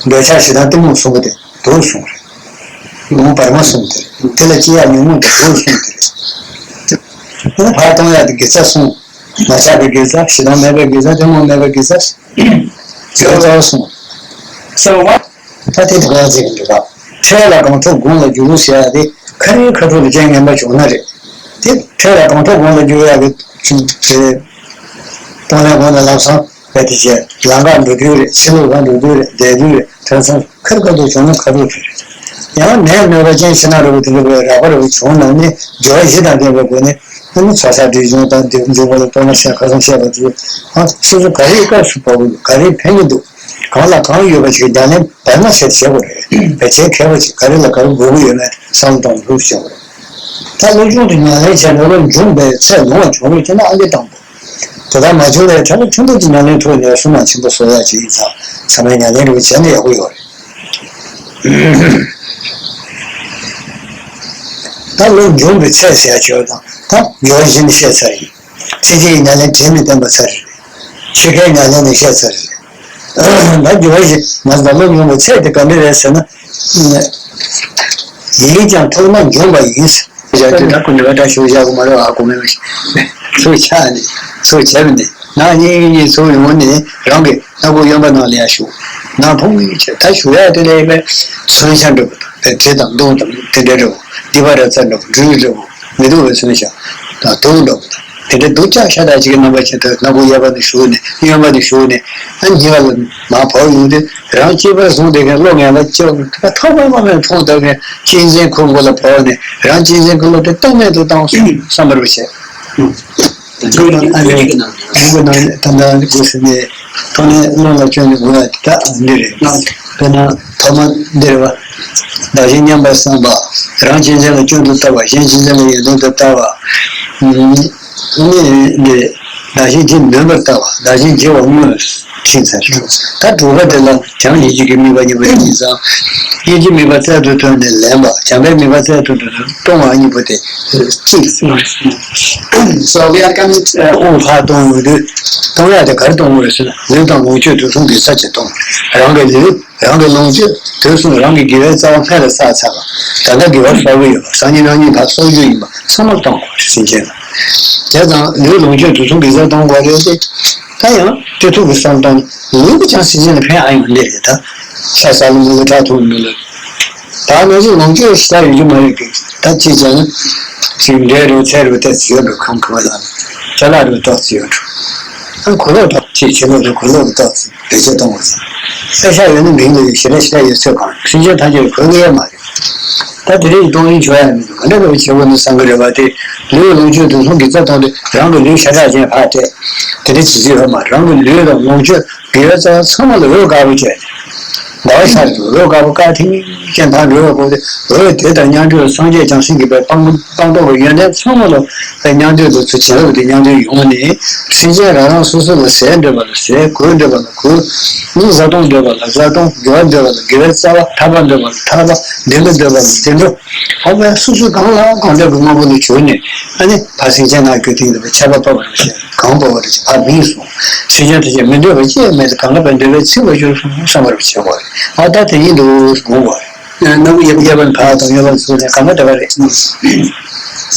འདོད་ཆགས་ཞེ་སྡང་གཏི་མུག་གསུམ་པོ་དེ་དུག་གསུམ་རེད། ལུང་བར་མ་གསུམ་དེ་རེད། དེ་ལ་སྐྱེ་ཡག་ཉོན་མོངས་དེ་དུག་གསུམ་དེ་རེད། དེ་ནི་ཕར་གཏོང་ཡག་དེ་དགེ་རྩ་གསུམ། མ་ཆགས་པའི་དགེ་རྩ། ཞེ་སྡང་མེད་པའི་དགེ་རྩ། གཏི་མུག་མེད་པའི་དགེ་རྩ། དགེ་བའི་རྩ་བ་གསུམ། So what? ད་དེ་དེ་ག་ཚིག་གི་འདུག་ག་འཕྲལ་ལ་གང་ཐུབ་དགོངས་ལ་འགྱུར་ཟེར་ཡ་དེ་ཁ་རི་ཁ་ཐུག་ལ་རྐྱེན་ངན་པ་བྱུང་ན་རེད། དེ་འཕྲལ་ལ་གང་ཐུབ་དགོངས་ལ་འགྱུར་ཡ་གི་ཆུ་དེ་གཏོང་ལེན་གོང་ནས་ལམ་སང་བས་དེ་བྱས་ལམ་ཁ་འགྲོ་དུས་རེད། ཕྱི་ལོགས་ཁ་འགྲོ་དུས་རེད། བསྡད་དུས་རེད། དེང་སང་ཁ་རི་ཁ་ཐུག་བྱུང་ན་ཁ་ཐུག་དེ་རེད། ཡང་ནད་གནོད་པ་ཅན་ཕྱི་ནང་རིགས་དེ་འདྲ་བའི་རགས་པ་རིགས་བྱུང་ན་ནི་སྦྱོར་བ་བཞི་དང་ལྡན་པའི་སྒོ་ནས་ཨ་ནི་ཚོགས་བསགས་སྒྲིབ་སྦྱོང་དང་འདེབས་འཇུག་པ་ལ་གཏོར་མ་བཤད་ཁ་སང་བཤད་པ་དེ་ཨ་སོ་སོ་ག་རེའི་སྐབས་སུ་བབས་ཀྱི་འདུག་ག་རེ་ཕན་གྱི་འདུག་གང་ལ་གང་ཡོད་པ་ཞིག་ཉམས་ལེན་བར་མ་ཟེར་བྱེད་དགོས་རེད། བེད་སྤྱད་མཁས་པ་ཞིག་ག་རེ་ལ་ག་རེ་དགོས་ཀྱི་ཡོད་མེད་བསམ་བློ་གཏོང་ཐུབ་བྱེད་དགོས་རེད། ད་བློ་སྦྱོང་དེ་ཉམས་ལེན་བྱས་ནས་བློ་འབྱོངས་པའི་ཚད་ལོངས་ལ་བྱུང་རོགས་བྱས་ན་ཨང་ཀི་དང་པོ། དེ་ལྟར་མ་བྱུང་བའི་ཐད་ལ་ཆུང་དུས་ཀྱི་ཉམས་ལེན་ཐུབ་ནས་སུ་མ་ཆེན་པོ་བཟོ་ཡག་ཅིག་ཡིན་ཙང་ཚང་མས་ཉམས་ལེན་རེ་བ་བྱས་ན་ཡག་པོ་ཡོད་རེད། ད་བློ་འབྱོངས་པའི་ཚད་ཟེར་ཡག་ཆོས་དང་ད་སྦྱོར་བཞི་ནས་བཤད་ཚར་ཡིན། ཚིག་གཅིག་གི་ཉམས་ལེན་དྲན་མི་བསྟན་པ་ཚར་རེད། ཕྱི་ཁའི་ཉམས་ལེན་ནས་བཤད་ཚར་རེད། ད་སྦྱོར་བཞི་ང་ཚོ་བློ་འབྱོངས་པའི་ཚད་དེ་ག་འདྲ་རེད་ཟེར་ན། ཡིན་ཀྱང་ཐུབ་ན་འབྱོངས་པ་ཡིན། བྱ་རྒྱུ་ད་ཁོ་ནི་བ་ད་ཞུ་བཞག་གི་མ་རེད། ཨ་གོ་མེད་པ་ཞིག་ཚུར་ཆགས་ནས་ཚུར་བྱས་པ་ནི་ནག་ཉིད་ཉིད་ཚུར་ཡོང་ནས་རང་གི་སྣ་སྒོ་གཡོན་པ་ནང་ལ་ཡར་ཞུགས། ནག་ཕུང་གི་ཆེ་ད་ཞུ་ཡག་དེ་ལས་པའི་མཚོན་ཆ་འདྲ་པོ་དང་དེ་གྲི་དང་མདུང་དང་དེ་འདྲ་འདྲ་པོ་སྡིག་པ་ར་རྩ་འདྲ་པོ་འབྲུ་འདྲ་པོ་མི་སྡུག་པའི་མཚོན་ཆ་དང་དུག་འདྲ་པོ་དང་དེ་འདྲ་སྡུག་ཅག་ཤ་སྟག་ཅིག་གི་རྣམ་པ་ཅན་དུ་སྣ་སྒོ་གཡས་པ་ནས་ཞུགས་ནས་གཡོན་པ་ནས་ཞུགས་ནས་ཨ་ཉི་བ་ལ་མར་བབས་ཡོང་དུས། རང་གཅེས་པར་བཟུང་བསྡད་མཁན་བློ་ངན་པ་ཅིག་ཐོག་མ་མ་མེད་མཐོང་བསྡད་མཁན་གཅན་གཟན་ཁོ་བོ་ལ་བབས་ནས་རང་གཅན་གཟན་གྱི་བློ་དེ་གཏན་མེད་དུ་བཏང་སོང་བསམ་པར་བྱས། ཨ་ནི་ཨ་ནི་ད་ལྟ་འདི་སྒོ་ཟེར་ནས་ཐོག་ནས་བློ་ལ་བཅོལ་ནས་འོང་ཡ་དེ་དག་འདི་རེད། དཔེར་ན་ཐོག་མ་འདིར་བ་བདག་གཞན་མཉམ་པར་བསམ་པ། རང་གཅན་གཟན་ལ་སྐྱོན་དུ་ལྟ་བ། གཞན་གཅན་གཟན་ལ་ཡོན་ཏན་དུ་ལྟ་བ། ནི་འདི་བདག་གཞན་གྱི་ནོན་པར་ལྟ་བ། བདག་གཞན་བརྗེ་བ་དངོས་ཕྱིན་ཚར། ད་དྲུག་པ་དེ་ལ་བྱམས་སྙིང་རྗེ་གི་དམིགས་པ་གཉིས་པོ་ཡིན་ཙང་། སྙིང་རྗེ་དམིགས་པ་རྩལ་དུ་བཏོན་ནས་ལེན་པ། བྱམས་པའི་དམིགས་པ་རྩལ་དུ་གཏོང་བ་གཉིས་པོ་དེ་གཅིག་So we are coming to དབུགས་ཕར་གཏོང་ཡོང་དུས་གཏོང་ཡག་དེ་ག་རེ་གཏོང་དགོས་རེད་ཟེར་ན་ལུས་དང་ལོངས་སྤྱོད་དུས་གསུམ་གྱི་ས་ཆེ་གཏོང་། རང་གི་ལུས། རང་གི་ལོངས་སྤྱོད་དུས་གསུམ་རང་གི་དགེ་བའི་རྩ་བ་སྔར་ལ་བསགས་ཚར་བ། ད་ལྟ་དགེ་བ་བསགས་ཀྱི་ཡོད་པ། སང་ཉིན་གནངས་ཉིན་ཕར་གསོག་རྒྱུ་ཡིན་པ་ཚང་མ་གཏོང་དགོས་རེད་སེམས་ཅན་ལ། བྱས་ཙང་ལུས་ལོངས་སྤྱོད་དུས་གསུམ་དགེ་རྩ་གཏོང་དགོས་རེད་དེ། ད་ཡང་དེ་ཐུག་གི་བསམ་སྟངས་ལུས་ཀྱང་སེམས་ཅན་ལ་ཕན་ཨ་ཡོང་ལེ་རེད་ད། ས་ས་ལ་མི་ལ་ཁྲག་འཐུང་མི་ལ། ད་ནང་བཞིན་ལོངས་སྤྱོད་ཞེ་དྲག་ཡོད་རྒྱུ་མ་རེད་གི། ད་ཅི་བྱས་ན་ཅིག་འབྲས་རེད་ཚལ་རེད་ཏེ་ཡོད་པའི་ཁམས་ཁམས་ལ་ཅ་ལག་རེད་ཏོག་ཙི་ཡོད་འགྲོ། ཨ་གོས་ལོག་ཏོག་ཅིག་ཕྱི་ལོག་ཏུ་གོས་ལོག་ཏོག་ཙི། བེད་སྤྱོད་གཏོང་བ་ཟེར། པད་ཤག་ཡོད་ན་མིང་ལ་ཡོད། ཞེ་དྲག་ཞེ་དྲག་ཡོད་ཚོད་གང་། སེམས་ཅན་ཐམས་ཅད་ལ་གོ་གི་ཡོད་མ་རེད། ད་དེ་རིང་གཏོང་ཡིན་ཆོག་ཡ་མི་འདུག་ག་འདྲ་འདྲ་བོ་བྱེད་དགོས་ན་བསམ་གི་རེད་བ། དེ་ལུས་ལོངས་སྤྱོད་དུས་གསུམ་གྱི་རྩ་གཏོང་དུས་རང་གི་ལུས་ཤ་ཁྲག་ཅན་ཕར་སྤྲད། དེ་འདྲ་བྱེད་རྒྱུ་ཡོད་མ་རེད། རང་གི་ལུས་དང་ལོངས་སྤྱོད་དགེ་བའི་རྩ་བ་ཚང་མ་ལ་འོད་དཀར་པོ་བྱས། ཟླ་བ་ཤར་དུས་འོད་དཀར་པོ་དཀར་ཐིང་ཐིང་ཅན་ཕར་འགྲོ་བའི་སྐོར་དུ་འོད་དེ་དང་མཉམ་འགྲོ་སངས་རྒྱས་བྱང་སེམས་ཀྱི་དཔལ་སྤངས་སྤངས་རྟོགས་ཀྱི་ཡོན་ཏན་ཚང་མ་ལ་དཔལ་མཉམ་འགྲོ་དུ་ཚུར་བྱིན་རླབས་དེ་མཉམ་འགྲོ་ཡོང་ནས་སེམས་ཅན་རང་རང་སོ་སོ་ལ་ཟས་འདོད་པ་ལ་ཟས། གོས་འདོད་པ་ལ་གོས། ནི་བཟའ་བཏུང་འདོད་པ་ལ་བཟའ་བཏུང་། དགེ་བ་འདོད་པ་ལ་དགེ་བའི་རྩ་བ། ཐར་པ་འདོད་པ་ལ་ཐར་པ། བདེ་འགྲོ་འདོད་པ་ལ་བདེ་འགྲོ། འོ་བས་སོ་སོ་གང་ལ་གང་འདོད་ཀྱི་དངོས་པོ་ལ་གྱུར་ནས་ཨ་ནི་ཕར་སེམས་ཅན་ནང་རྒྱུ་དེང་དུ་ཆར་པ་ཕབ་པར་བྱེད། གང་འབབ་པར་བྱེད། ཕར་མིག་སོང་སེམས་ཅན་ཐམས་ཅད་མི་འདོད་པ་ཅི་ཡང་མེད་དེ་གང་ལ་བས་འདོད་པའི་ཚིག་པར་གྱུར་སོང་བསམ་པར་བྱེད་དགོས་རེད། ཨ་ད་དེ་ཉིད་དུ་དགོངས་དགོས་རེད། ནམ་གྱི་ཡབ་ཡབ་བན་ཕ་དང་ཡོ་བན་ཚོ་ནས་གང་ག་དེ་ག་རེད།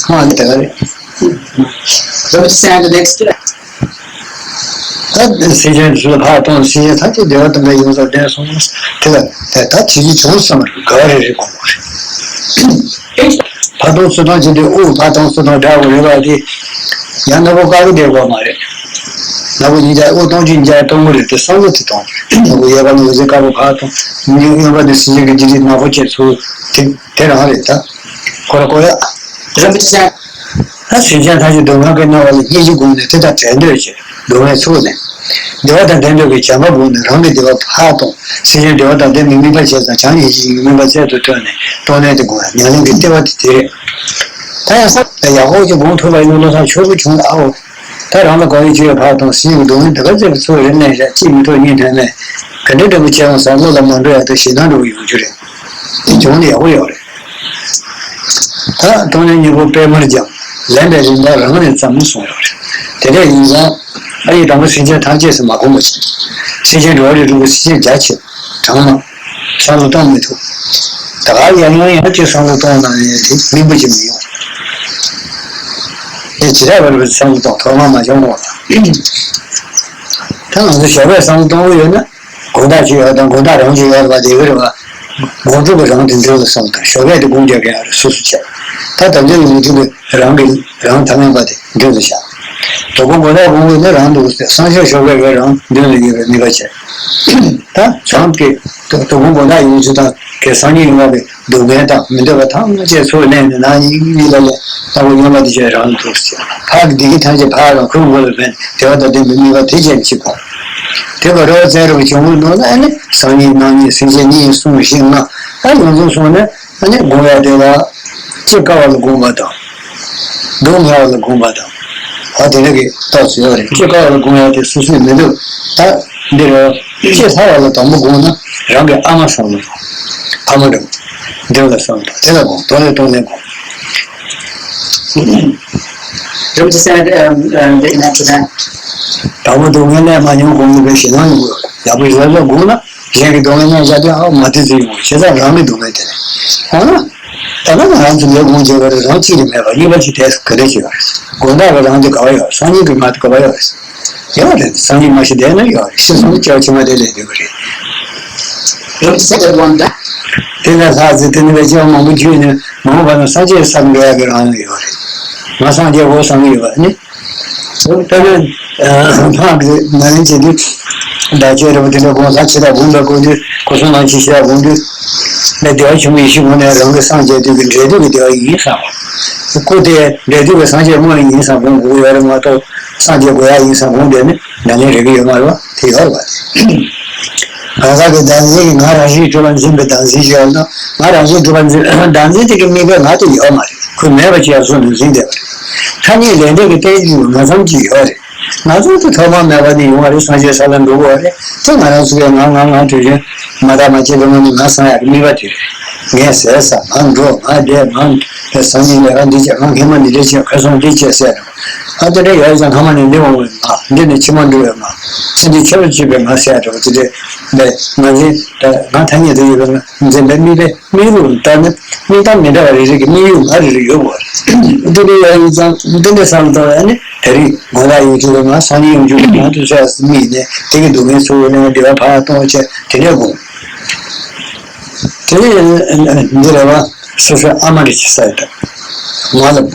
ཧང་ནི་དེ་ག་རེད། Let me stand the next. ད་སེམས་ཅན་ཚོ་ཕར་གཏོང་སེམས་ཅན་ཐམས་ཅད་བདེ་བ་དང་པོའི་ཡོངས་སུ་ལྡན་སོང་དེ་ལ་དེ་ད་བྱེད་ཀྱི་བྱུང་བསམ་པར་ག་རེ་རེ་དགོངས་དགོས་རེད། ཕར་གཏོང་ཚུར་གཏོང་བྱེད་དུས་དབུགས་ཕར་གཏོང་ཚུར་གཏོང་འདྲ་བོ་རེད་བ་དེ། ཡང་ནག་པོ་དཀར་པོ་བསྡད་དགོས་མ་རེད། ནག་པོ་ཉིས་བརྒྱ་དབུགས་གཏོང་བཅུག་ཉིས་བརྒྱ་གཏོང་གི་རེད་དེ་བསམ་བློ་དེ་གཏོང་དགོས་རེད། ནག་པོ་གཡས་པ་ནས་འོད་ཟེར་དཀར་པོ་ཕར་གཏོང་། གཡོན་པ་ནས་སེམས་ཅན་གྱི་འཇིགས་རིགས་ནག་པོ་བཅས་ཚུར་དེ་དེ་རང་རེད་ད། ཁོ་ར་ཁོ་ཡ། རིན་པོ་ཆེ། ད་སེམས་ཅན་ཐམས་ཅད་སྡུག་བསྔལ་གྱིས་མནར་བ་ལ་སྙིང་རྗེ་བསྒོམས་ནས་དེ་དང་བྲལ་འདོད་བྱེད། སྡུག་བསྔལ་ཚུགས་ནས། བདེ་བ་དང་ལྡན་འདོད་ཀྱི་བྱམས་པ་བསྒོམས་ནས་རང་གི་བདེ་བ་ཕར་གཏོང་། སེམས་ཅན་བདེ་བ་དང་ལྡན་པའི་དམིགས་པ་བྱས་ཙང་བྱམས་སྙིང་རྗེ་གི་དམིགས་པ་རྩལ་དུ་བཏོན་ནས་གཏོང་ལེན་དེ་བསྒོམ་ཡ་ཉམས་ལེན་གྱི་ལྟེ་བ་དེ་དེ་རེད། ད་ཡང་ས་ཡག་པོ་ཅིག་སྒོམ་ཐུབ་པ་ཡིན་ན་བློ་བཟང་ཆོས་སྐུ་བྱུང་ཨའོ། ད་རང་ལ་དགའ་བའི་ཆོས་ཕར་གཏོང་སེམས་ཀྱི་སྡུག་བསྔལ་དེ་ག་ཚད་ཀྱི་ཚུར་རེ་ལེན་བྱ་གཅིག་མི་ཐོག་གཉིས་ཐོན་མེད། ག་འདྲ་འདྲ་པོ་བྱས་ཡོང་ས་བློ་ལ་མ་འགྲོ་ཡ་དང་ཞེ་སྡང་འདྲ་པོ་ཡོང་རྒྱུ་རེད། དེ་བྱུང་ནས་ཡག་པོ་ཡོད་རེད། ད་གཏོང་ལེན་གཉིས་པོ་སྤེལ་མར་སྦྱངས། ལེན་པའི་རིམ་པ་རང་ནས་ཙམ་གསུངས་ཡོད་རེད། དེ་འདྲ་ཡིན་ཙང་། ཨ་ཡི་དང་པོ་སེམས་ཅན་ཐམས་ཅད་ཟེར་མ་དགོངས་པ་བྱས། སེམས་ཅན་འགྲོ་བ་རིགས་དྲུག་པོ་སེམས་ཅན་རྒྱ་ཆེ། གྲངས་མང་། བསམ་བློ་གཏོང་མི་ཐུབ། ད་ག་ཡང་ཡང་ཡང་ཅིག་བསམ་བློ་གཏོང་གནང་ཡས་དེ་སྙིང་པོ་ཅིག་མི་ཡོང་། དེ་ཇི་ལྟར་བར་བར་བསམ་བློ་གཏོང་ཐོག་མ་མ་བྱུང་བ་དང་། ད་ང་ཚོ་ཞོགས་པས་བསམ་བློ་གཏོང་གི་ཡོད་ན། དགོང་དག་ཅིག་ཡོད་དང་དགོང་དག་རང་ཅིག་ཡོད་པ་དེ་གི་རེད་བ། དགོང་དྲོ་གི་རང་དེ་འདྲ་ལ་བསམ་བློ་གཏོང་། ཞོགས་པས་དེ་དགོངས་རྒྱག་གི་ཡོད་རེད། སོ་སོ་བྱས། ད་དམ་བཅའ་ཡོད་མི་ཐུབ་པའི་རང་གི་རང་ཐ་མལ་པ་དེ་མདུན་ལ་བཞག། དོ་དགོང་དགོང་དག་དགོང་དགོང་ནི་རང་འདུག་ཟེར། སང་ཞོགས་ཞོགས་པའི་རང་མདུན་ལ་ཡོད་པའི་དམིགས་པ་བྱས། ད་བྱང་གི་དོ་དོ་དགོང་དགོང་དག་ཡོང་ཚུལ་དང་གི་སང་ཉིན་ཡོང་བ་གི་སྡུག་བསྔལ་དང་མི་འདོད་པ་ཐམས་ཅད་ཚུར་ལེན་ནས་ནང་ཉིད་ལ་ལས་ལྟ་བུ་ཡོང་བ་དེ་བྱས་རང་འདུག་ཟེར། ཕར་གི་བདེ་སྐྱིད་ཐམས་ཅད་ཕར་རང་ཁོའི་མགོ་ལ་ཕན་བདེ་བ་དང་ལྡན་པའི་དམིགས་པ་དེ་བྱས་གཅིག་གོ། དེ་ག་རོ་བཙན་རབ་བྱུང་བའི་ནང་ལ་ཨ་ནི་སང་ཉིན་གནངས་ཉིན་སེམས་ཅན་གཉིས་གསུམ་བཞི་ལྔ་ཨ་ཡོངས་རྫོགས་སོང་ནས། ཨ་ནི་སྒོམ་ཡ་དེ་ལ་ལྕེ་དཀར་བ་ལ་སྒོམ་པ་དང་། སྡུག་བསྔལ་བ་ལ་སྒོམ་པ་དང་། ཨ་དེ་འདྲ་གི་རྟགས་སུ་ཡོད་རེད། ལྕེ་དཀར་བ་ལ་སྒོམ་ཡ་དེ་སོ་སོས་མི་འདུག་ད་འདི་རེད། ལྕེ་ལྷ་བ་ལ་དང་པོ་སྒོམ་ན་རང་གི་ཨ་མ་བསམ་བློ་དང་། ཕ་མ་འདྲ་མདུན་ལ་བསམ་བློ་དང་དེ་ལ་སྒོམ། དོ་ལེ་དོ་ལེ་སྒོམ། རིམ་གྱིས་སེམས་ཨ་ཨ་འདི་ནས་ཁྱེད་རང་། དང་པོ་སྡུག་བསྔལ་ལས་མ་མྱོང་གོང་ནས་བས་ཞེད་སྣང་ཡོང་གི་ཡོད་རེད། ཡག་པོ་ཞེ་དྲག་སྒོམ་ན། གཞན་གྱི་སྡུག་བསྔལ་མཉམ་བཞག་དུས་ཨ་མ་དེ་ཚོ་ཡོང་བ་བྱས་ཙང་རང་གི་སྡུག་བསྔལ་དེ་རེད། འོ་ན། ད་ལྟ་ང་རང་ཚོ་ལས་སྒོམ་བྱེད་པ་རེད། རང་གཅིག་ལས་མེད་པ་གཉིས་པ་གཅིག་དེ་ག་རེ་བྱེད་པ་རེད། དགོང་དག་གི་རང་དེ་ག་བ་ཡོད། སང་ཉིན་གྱི་ང་དེ་ག་བ་ཡོད་རེད། ཡོད་རེད། སང་ཉིན་མ་ཤི་བསྡད་ན་ཡོད་རེད། ཤི་སོང་ན་སྐྱེ་བ་ཕྱི་མ་དེ་ལས་སྡོད་ཀྱི་རེད། རེད་ཟེར་བ་འདྲ། དེ་ལས་ལྷག་ཚེ་དེ་ནི་བའི་སྐྱེ་བ་མང་པོ་བརྒྱུད་ནས་མ་འོངས་པ་ན་སངས་རྒྱས་སར་འགྲོ་ཡག་གི་རང་ཡོད་རེད། ང་སངས་རྒྱས་འོ་བསམ་གྱི་ཡོད་པ་ནི། དཔེར་ན། སྔགས་ཀྱི་ནང་ལན་བྱེད་དུས། བདག་ཅེས་རེད་པ་དེ་འདྲ་དགོངས་ས་ཇི་ལྟར་དགོངས་པ་དགོངས་དུས་སྐུ་གསུམ་ལམ་གྱི་ཤེས་རབ་དགོངས་དུས། ནས་བདེ་བ་ཆེན་པོ་ཡེ་ཤེས་སྒོ་ནས་རང་གི་སངས་རྒྱས་དུས་ཀྱི་འབྲས་དུས་ཀྱི་བདེ་བ་ཡིན་བསམ། སྐུ་དེ་འབྲས་དུས་ཀྱི་སངས་རྒྱས་དངོས་ཡིན་བསམ་དགོངས་དགོས་ཀྱི་ཡོད་རེད་མ་གཏོགས་སངས་རྒྱས་དགོས་ཡག་ཡིན་བསམ་དགོངས་བསྡད་ནས་ཉམས་ལེན་རེག་གི་ཡོད་མ་རེད་པ། དེ་ཡོད་རེད་པ། གང་ཟག་གི་བདག་འཛིན་གྱི་ང་རང་བཞིན་གྲུབ་པར་འཛིན་པའི་བདག་འཛིན་ཞིག་ཡོད་ན་ང་རང་བཞིན་གྲུབ་པར་འཛིན་བདག་འཛིན་དེ་གི་དམིགས་པའི་ང་དེ་ཡོད་མ་རེད། ཁོས་མེད་པ་ཅིག་ཡར་བཟུང་ནས་འཛིན་བསྡད་པ་རེད། ཐ་སྙད་ལས་འབྲས་ཀྱི་རྟེན་གྱི་ང་ཙམ་གྱིས་ཡོད་རེད། ང་ཚོ་དེ་ཐོག་མ་མེད་པ་ནས་ཡོང་བ་རེད། སངས་རྒྱས་ས་ལ་འགྲོ་དགོས་པ་རེད། དེ་ང་རང་ཚོ་གས་ང་ང་ང་དུས་རྒྱུན་མ་དག་མ་སྐྱེས་པའི་ངང་ནས་ང་སངས་ཡག་གི་དམིགས་པ་དེ་རེད། ངས་ཟས་ཟ། ང་འགྲོ། ང་བསྡད། ང་དེ་སང་ཉིན་ལས་ཀ་འདི་བྱེད། ང་ཧེ་མ་འདི་འདྲ་བྱེད། ཁ་སང་འདི་བྱེད་ཟེར་འགྲོ། ཨ་དེ་འདྲ་ཡོད་ཙང་སྔ་མ་ནས་འདི་འོང་བའི་ང་། འདི་ནས་ཕྱི་མ་འགྲོ་བའི་ང་། ཕྱི་འདི་ཕྱི་རུ་སྐྱེས་པའི་ང་ཟེར་ཡག་འགྲོ་དེ་འདྲ་མེད། ང་འཛིན་ང་ཐ་སྙད་དུ་ཡོད་པའི་ང་འཛིན་པའི་དམིགས་པའི། དམིགས་རུང་ལྟར་ན་དམིགས་སྟངས་མི་འདྲ་བ་རེ་རེ་གི་དམིགས་ཡུལ་ང་རེ་རེ་ཡོད་དགོས་རེད། འདི་འདྲ་ཡོད་ཡིན་ཙང་འདི་འདྲ་བསམ་བློ་གཏོང་བས་ནི་དེ་རིང་དགོང་དག་ཡོང་རྒྱུ་ང་སང་ཉིན་ཡོང་རྒྱུ་ང་དུས་ཚོད་སྨིན་ནས་དེ་གི་སྡུག་བསྔལ་ཚུར་ལེན་བདེ་བ་ཕར་གཏོང་བྱས་དེ་འདྲ་དགོས། དེ་ནས་འདི་རེ་བ་སོ་སོའི་ཨ་མ་རེ་ཅིག་ཟེར་དང་། ང་ལ་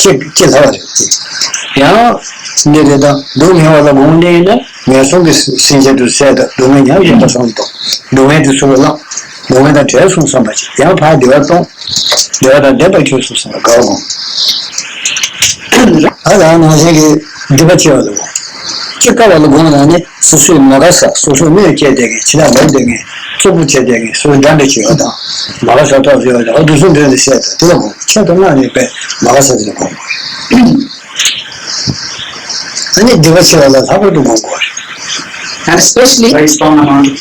ཅི་ཅི་ལྷ་བ་རེད་དེ། ཡང་འདི་རེ་དང་སྡུག་བསྔལ་བ་ལ་དགོངས་ནས་ན། ངན་སོང་གི་སེམས་ཅན་དུ་བསད་དང་སྡུག་བསྔལ་མྱང་བཞིན་པ་སོང་དང་། སྡུག་བསྔལ་དེ་ཚུར་ལ་བླངས། སྡུག་བསྔལ་དང་བྲལ་སོང་བསམ་པ་ཅིག། ཡང་ཕར་བདེ་བ་གཏོང་། བདེ་བ་དང་ལྡན་པར་གྱུར་སོང་བསམ་པ་དགའ་བ་སྒོམ། ད་ལྟ་ནང་བཞིན་གྱི་སྡིག་པ་ཆེ་བ་ལ་སྒོམ། ཅི་དཀའ་བ་ལ་སྒོམ་ལ་ནི་སོ་སོའི་མ་དགའ་ས། སོ་སོའི་གནོད་སྐྱེལ་བསྡད་མཁན། ཕྱི་ལ་ལབ་བསྡད་མཁན། རྩུབ་པོ་བྱས་བསྡད་མཁན། སོ་སོའི་དགྲ་འདྲ་ཅིག་ཡོད་དང་། མ་དགའ་ས་ཐོག་ཡོད་དང་། འོ་དེ་ཚོ་མདུན་དུ་བསད་དང་དེ་ལ་སྒོམ། ཁྱད་དུ་མངགས་ནས་པས་མ་དགའ་ས་དེ་ལ་སྒོམ། ཨ་ནི་སྡིག་པ་ཆེ་བ་ལ་ལྷག་པར་དུ་སྒོམ་དགོས་རེད། And especially very strong amount of